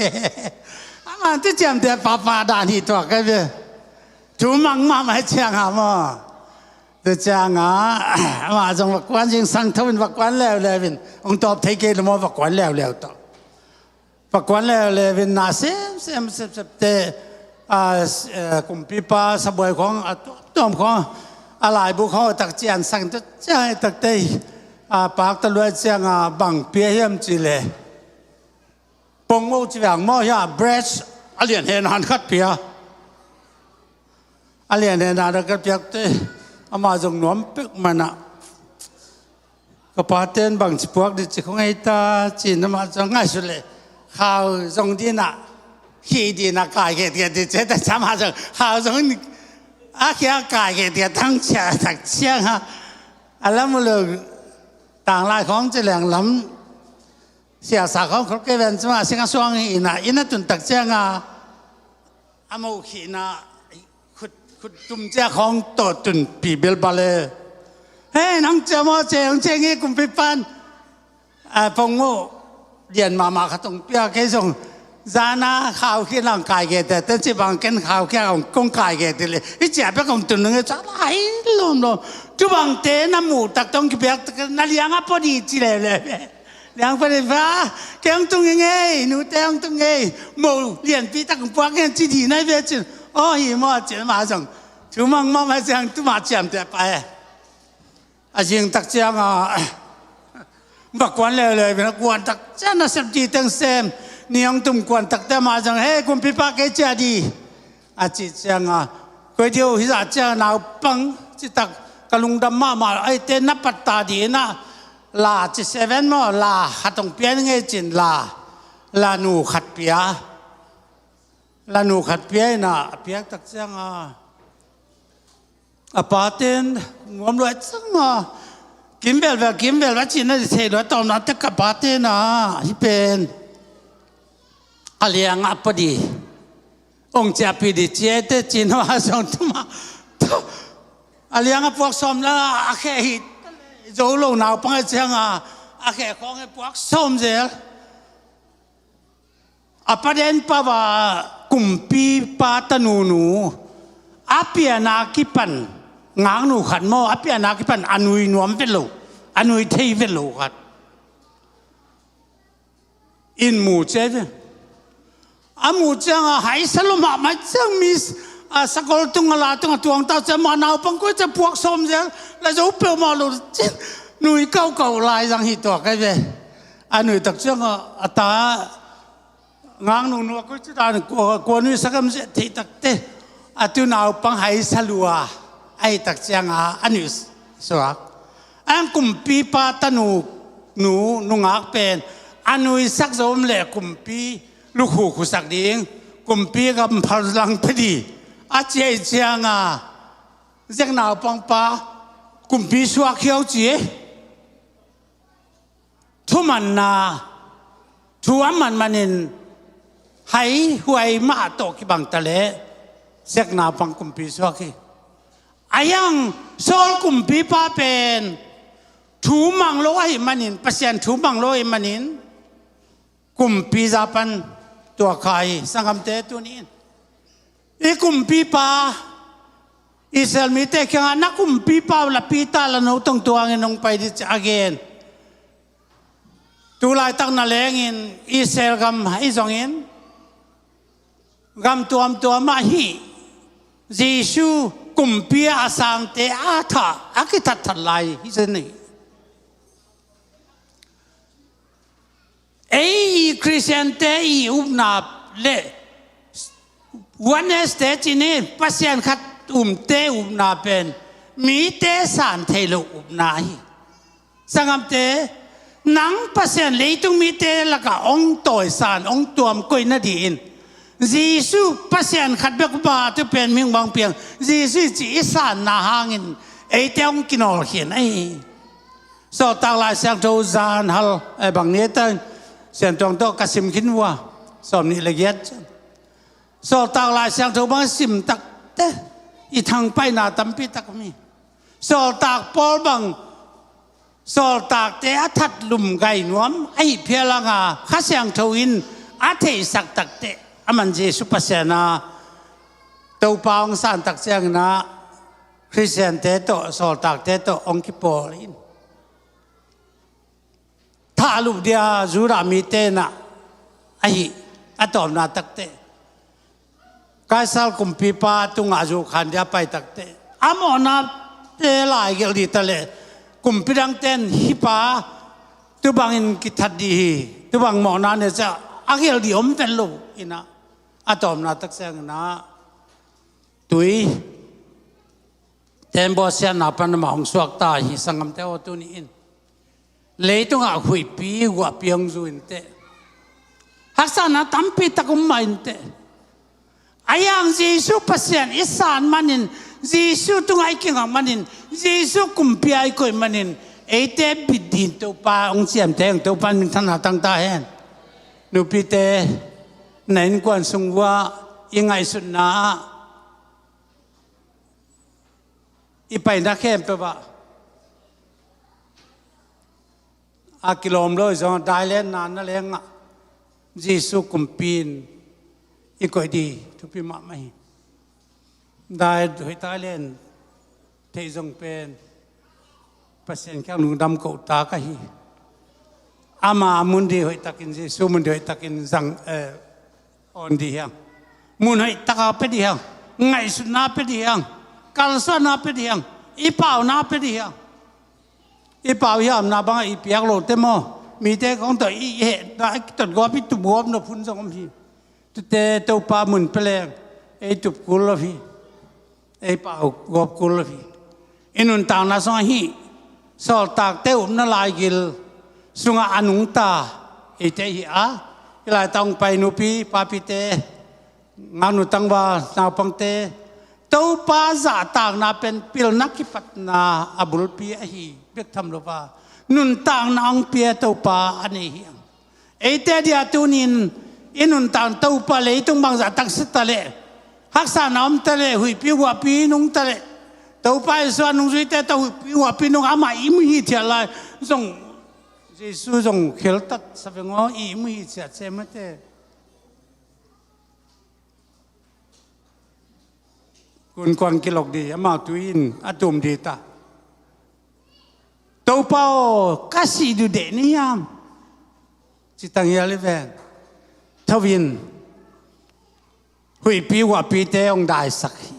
Amah tu ciamteh papa dan hi tuak ka ve. Thu mang mahmah ciang a maw. Tu ciang a, amah zong va kuan zingsang tho in va kuan leuleu in. Hong tawp thei kei lo maw va kuan leuleu tawh. Va kuan leuleu in na sem, sem, sem, sem te, a, s-, eh, kumpipa sabuai khong, a tuamtuam khong, a laibu khong, a tak cian sang tu ciang, a tak te, a, pak ta luai ciang, a, bang pia hiam ci le. Pongmo ci vang maw hia, bread, a lian hen han khat pia. A lian hen han khat piak te, amah zong nuam pek mana. Ka paten bang ci puak dih ci khong ei ta, ci na mah zong ngai su le. Khau zong dina, khi dina kai ke dia di ce ta sama zong. Khau zong, a kia kai ke dia tang cia tak cia ha. A lam lo, tang lai khong ci leng lam. Siasa khong khol ke ven cuma singa suang hi ina, ina tun tak cia nga. A mo khihna khut, khut tum cia khong tawh tun pi bilbal e. Hei, nang cia maw cia hong cia ngi kumpipan. A pong maw, lian mahmah khat hong pia kei zong. Zana khaukhia lang kai ge te, te ci bang ken khaukhia kong kai ge te le. I cia pe kong tun nge ca lai lom lom. Tu bang te na mu tak tong ki piak tak na liang a po di ci le le. Liang po di ba, ke ong tung nge, nu te ong tung nge. Mo lian pi tak puak nge ci di nai ve cin. O hi mo cin ma zong. Tu mang mo ma zong tu ma ciam te pa e. A zing tak ciang a, va kuan leuleu, va kuan tak ciang a sep dih teng sem, ni hong tum kuan tak te mah zong, "Hei, kumpipa kei cia dih," a cih ciang a, koi dih uh hi zah ciang a naupang citak ka lungdam mahmah, ai te na pat ta dih in a, la ci seven maw, la khat hong pia in ngei cin la, la nu khat pia, la nu khat pia in a, a piak tak ciang a, a paten nuam luai cang a, kimvel vel, kimvel a cihna di thei luai tawmna tek a paten a, hi pen a liang a padi ong ciahpih di cia te cihna a song tuma a liang a puak sawm la a khe hi zo lo naupang a ciang a, a khe khawng a puak sawm zel. A paden pau a kumpipa tanunu a piana kipan ngaknu khat maw, a piana kipan a nui nuam vet lo, a nui thei vet lo khat in mu cia ve. A mu ciang a haisa lo mahmah ciang mi a sakol tung a la tung a tuang tau ciang mah naupang koi ciang puak sawm zel la zo peuhmah lo cin nui kaukau lai zang hi tuak ai ve. A nui tak ciang a, a ta ngaknu nu a koi ci dan kua, kua nui sak am zia thei tak te. A tu naupang haisa lua a hi tak ciang a, a nui suak. Ang kumpipa tanu nu, nungak pen a nui sak zo om le kumpi lukhu khusak ding, kumpi gam phal lang phe di a cia hi ciang a, zek naupang pa kumpi suak hiau ci e. Thumanna thu a man manin hai huai mah tawh kibang ta leh zek naupang kumpi suak hi. A yang Saul kumpipa pen thu mang lo ahih manin, Pasian thu mang lo ahih manin kumpi za pan tuak kha hi. Sanggamte tuni in i kumpipa Israel mite kiangah na kumpipa uh la Peter la no tong tuangin hong pai di ci a gen. Tu laitak na lengin Israel gam ahi zongin gam tuamtuam ah hih Jesu kumpi a sangte a thah a kithatthat lai hi zen hi. Ei i Khristiante i upna le Oneness te cih ni, Pasian khat umte upna pen mite san thei lo upna hi. Sanggamte, nang Pasian leitung mite lakah hong tawisan, hong tuam koih nadingin Jesu Pasian khat bek upa tu pen mihing bang piang Jesu cih i sanna hangin eite hong kinawlkhin ahi hi. Sawltak Lai Siangtho zan hal, eh, bang ni ta, Siantuang tawh ka sim khin uh a, sawm nih le giat. Sawltak Lai Siangtho bang sim takte i thangpaihna tampi tak mi. Sawltak Paul bang sawltakte a that lum gai nuam ahi phial anga Kha Siangtho in a theihsak takte a man Jesu Pasian a Topa hong san tak ciangin a Khristiante tawh, sawltakte tawh hong kipawl in thah lup dia Judah mite na ahi a tawpna takte. Kaisar kumpipa tungah zu khan dia pai takte. A mawhnate lai gelh dih ta leh kumpi dangten hih pa tubangin kithat dih hi. Tubang mawhna ne ciah a gelh dih om vet lo ina a tawpna tak ciangin a tui tembaw siatna pan amah hong suakta hi. Sanggamte aw tuni in leitungah huihpi guahpi hong zu inteh. Haksatna tampi tak om mah inteh. A yang Jesu Pasian i san manin, Jesu tungah i kingak manin, Jesu kumpi a i koih manin eite bit ding Topa hong ciamteh hong Topa in minthanna tang ta hen. Nupite, na innkuan sung uah i ngaihsutna ah i paina khempeuh ah a kilawm lo i zong a dailen na na lengah Jesu kumpi in i koih ding thupi mahmah hi. Dai hoihtak a len theih zong pen Pasian kiang lungdam kohtak ahi. Ama mun ding hoihtakin, Jesu mun ding hoihtakin zang, eh, awn ding hi hang. Mun hoihtak a pia ding hi hang. Ngaihsutna pia ding hi hang. Kalsuanna pia ding hi hang. I pauna pia ding hi hang. I pau hiamna bangah i piak lote maw, mite kong tawh i hehna a kitot gawp, i tup gawp nop hun zong om hi. Tute Topa mun pia leng ei tup kul lo hi. Ei pau gawp kul lo hi. I nuntakna sungah hih sawltakte upna laigil sungah a nungta eite hi a, hih laitak hong pai nupi papite, ngaknu tangval, naupangte, Topa zahtakna pen pilna kipatna a bulpi ahi bek tham lo a, nuntakna hong pia Topa a nei hi hang. Eite dia tunin i nuntakna Topa leitung bangzah tak si ta leh, haksatna om ta leh, huihpi huahpi nung ta leh, Topa Jesu a nungzuite tawh huihpi huahpi nung amah i muhi thiat lai zong, Jesu zong kheltat sa veng aw, i muhi thiat se mate. Kunkuang kilok ding, amau tui in a tum ding ta. Topa aw, ka sih dudeh ni hiam? Ci tang hial i ven. Tho in, huihpi huahpite hong daisak hi.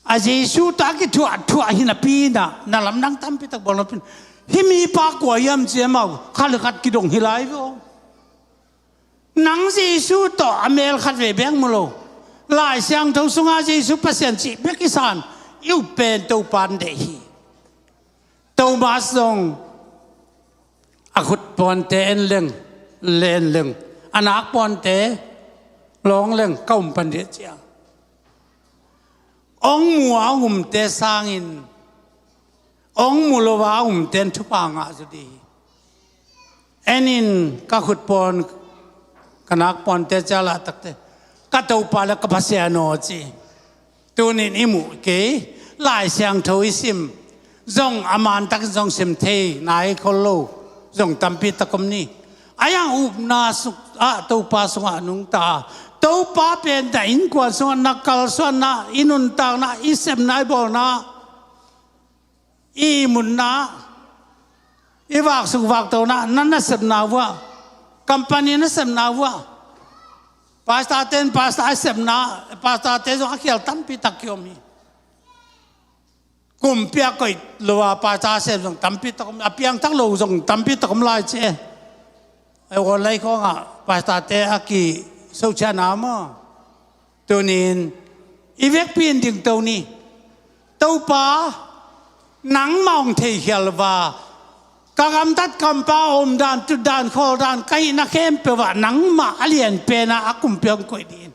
A Jesu tawh a kithuahthuah hi napi in ah, na lamdang tampi tak bawl napi in, hih mipa kua hiam ci amau khat le khat kidong hi lai ve aw. Nang Jesu tawh a mel khat vei bek mu lo. Lai Siangtho sungah Jesu Pasian cih bek i san, i up pen Topa in deih hi. Thomas zong a khut puante en leng, len leng, a nak puante lawng leng ka um pan dih cia. Hong mu a hong umte sangin hong mu lo a umte in thupha ngah zaw ding hi. En in ka khut pawn, ka nak pawnte cia lah takte, ka Topa le ka Pasian aw ci. Tunin i muh kei, Lai Siangtho i sim zong a mantakin zong sim thei nai khol lo zong tampi tak om ni. A yang upna suk ah Topa sungah nungta, Topa pen na innkuan sungah na kalsuanna, i nuntakna, i sepna, i bawlna, i ihmutna, i vaksuk vaktona, na nasepna vuah, company nasepna vuah, pastor ten pastor a sepna, pastor te zong a khial tampi tak kiom hi. Kumpi a koih lo a pastor a sep zong tampi tak om, a piangthak lo zong tampi tak om lai ci e. Ei, aw lai khawngah pastor te a kisohciahna maw? Tunin i vekpi in dingto ni. Topa, nangmah hong theikhial va, ka gamtat kampa omdan, tutdan, khawldan, ka hihna khempeuh ah nangmah a lianpen ah a kumpi hong koih dih in.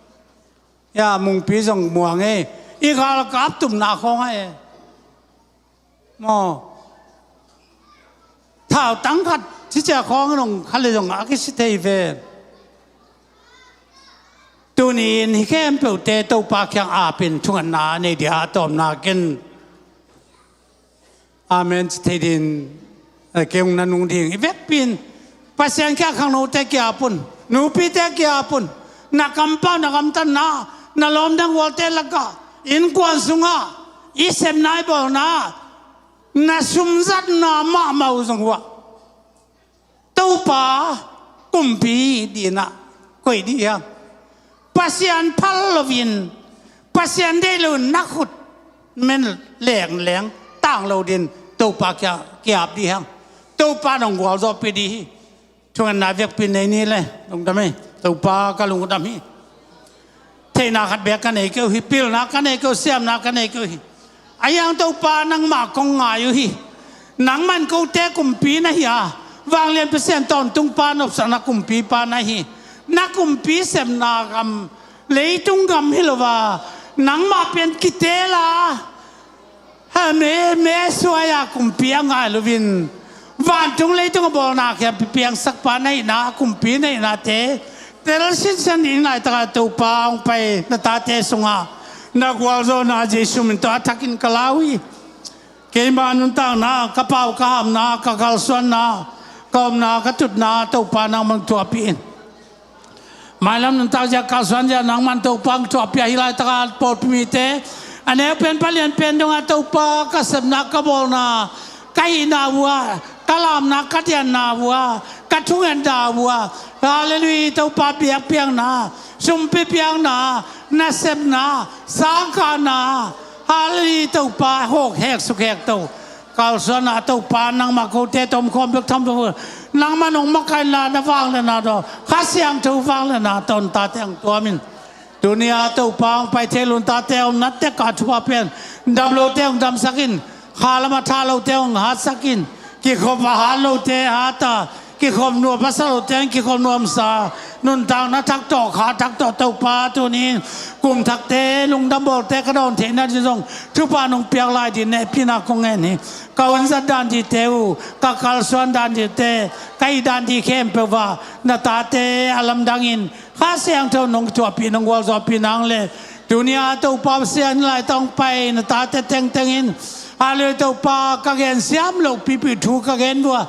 Ya, mungpi zong muang e, i galkap tupna khawng ah e. Maw? Thautang khat cicia khawng nong khat le zong a kisi thei ve. Tunin hih khempeuhte Topa kiang apin thungatna nei dia a tawpna ken amen ci thei din, eh, kei hong na nung ding. I vekpin Pasian kiang khangnote kiapun, nupite kiapun, na kampau, na gamtatna, na lawmdang gualte lakah, innkuan sungah, i sepna i bawlna, na sumzatna mahmah uh zong uh ah Topa kumpi dinah koih dih hiam? Pasian phal loin, Pasian deih loin na khut men lengleng tang lo din Topa kia kiap dih hiam? Topa nong gualzawhpih dih hi. Thungetna vekpi nei ni le, lungdam hi. Topa ka lungdam hi. Theihna khat bek ka nei keuh hi, pilna ka nei keuh, siamna ka nei keuh hi. A hiang Topa nangmah kong ngai uh hi. Nangman kote kumpi na hi a, vanglian Pasian tawntungpa nopsakna kumpipa na hi. Na kumpi sepna gam leitung gam hi lo a, nangmah pian kiteel a, ha me me suai a kumpi a ngai loin, vantung leitung a bawlna khempeuh piangsakpa na hihna, a kumpi na hihnate tel sinsen dih in laitak a Topa hong pai na tate sungah na gualzawhna Jesu min tawh a thakin ka lau hi. Keima nuntakna, ka pau ka hamna, ka kalsuanna, Ka omna ka tutna Topa nangman thuahpih in. Mailam nuntak zia kalsuan zia nangman Topa thuahpih a, hih laitaka pawlpi mite a neu pen palian pen dongah Topa ka sepna ka bawlna ka hihna uh ah, ka lamna ka dianna uh ah, ka thungetna uh ah, halleluiah, Topa biakpiakna, sumpi piakna, nasepna, sangkahna, halleluiah, Topa hawk hek suk hek to. Kalsuan a Topa nangmah kote tomkhawm bek tham lo, nangmah nong makaihna na vangliatna tawh, Kha Siangtho vangliatna tawh na tate hong tuam in. Tuni a Topa hong pai thei lo na tate omna tek a thupha pia in. Dam lote hong damsak in. Kha lam a tha lote hong hatsak in. Kikhop a hat lote hat a, kikhop nuam a sa lote hong kikhop nuamsa. Nuntakna thak tawh, kha thak tawh Topa tuni in kum thakte lungdam bawlte ka dawn theihna ding zong thupha nong piak lai ding na hehpihna kong ngen hi. Ka hun zat dan dingte uh, ka kalsuan dan dingte, ka hih dan ding khempeuh ah na tate a lamdang in Kha Siangtho nong thuahpih, nong gualzawhpih nang le. Tuni a Topa Pasian, hih laitaka hong pai na tate tengteng in, halleluiah, Topa, ka gen siam loh pipi thu ka gen uh a,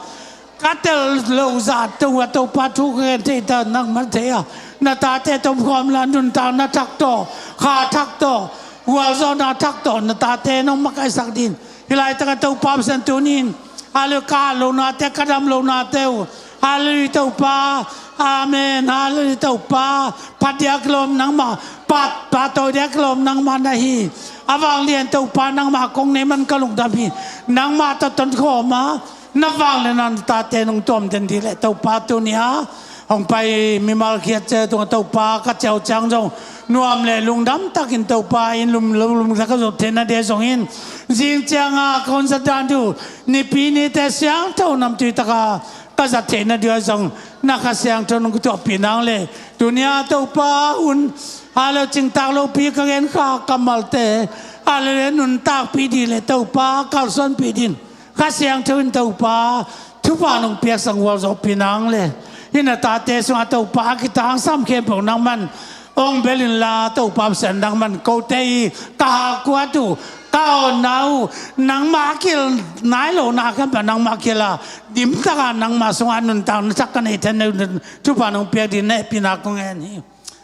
ka tel loh zah tung a Topa thu ka gen thei ta, nangmah thei a, na tate tomkhawm la, nuntakna thak tawh, kha thak tawh, gualzawhna thak tawh na tate nong makaihsak ding. Hih laitaka Topa Pasian tuni in, halleluiah, ka hat lohnate, ka dam lohnate uh, halleluiah Topa, amen, halleluiah Topa, phat dia kilawm nangmah, phat, pahtawi dia kilawm nangmah na hi. A vanglian Topa nangmah kong nei man ka lungdam hi. Nangmah tawh tonkhawm a, na vangliatna na tate nong tuam den ding le Topa tuni a hong pai mimal khiat cih tungah Topa ka ciau ciang zong nuam le lungdam takin Topa in lum lo lum ka zot theihna ding zong in, zing cianga ka hun zat dan uh, nipi nite siangtho namtui taka ka zat theihna ding zong na Kha Siangtho nong thuahpih nang le. Tuni a Topa hun, halleluiah, cingtak lopi ka gen kha kammalte, halleluiah, nuntakpih ding le Topa kalsuanpih ding Kha Siangtho in Topa thupha nong piaksak gualzawhpih nang le. Hih na tate sungah Topa a kitangsam khempeuh nangman hong bel inla, Topa Pasian, nangman kote i ka hakuat uh, ka awnna uh, nangmah a kil nai lohna khempeuh nangmah a kil a, dimtaka nangmah sungah nuntakna thak ka neih theihna ding thupha nong piak ding na hehpihna kong ngen hi.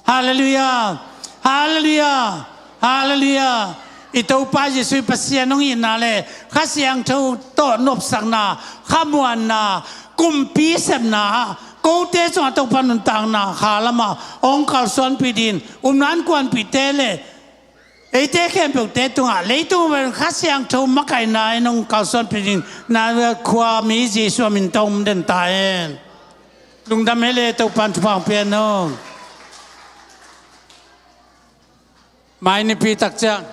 Halleluiah, halleluiah, halleluiah. I Topa Jesuh i Pasian hong itna le Kha Siangtho tawh nopsakna, khamuanna, kumpi sepna, kote sungah Topa nuntakna kha lamah hong kalsuanpih ding, umna innkuanpihte le eite khempeuhte tungah leitung pen Kha Siangtho makaihna in hong kalsuanpih ding na khuami Jesuh a min tawh hong den ta hen. Lungdam hi le, Topa in thupha hong pia hen aw. Mai nipi tak ciang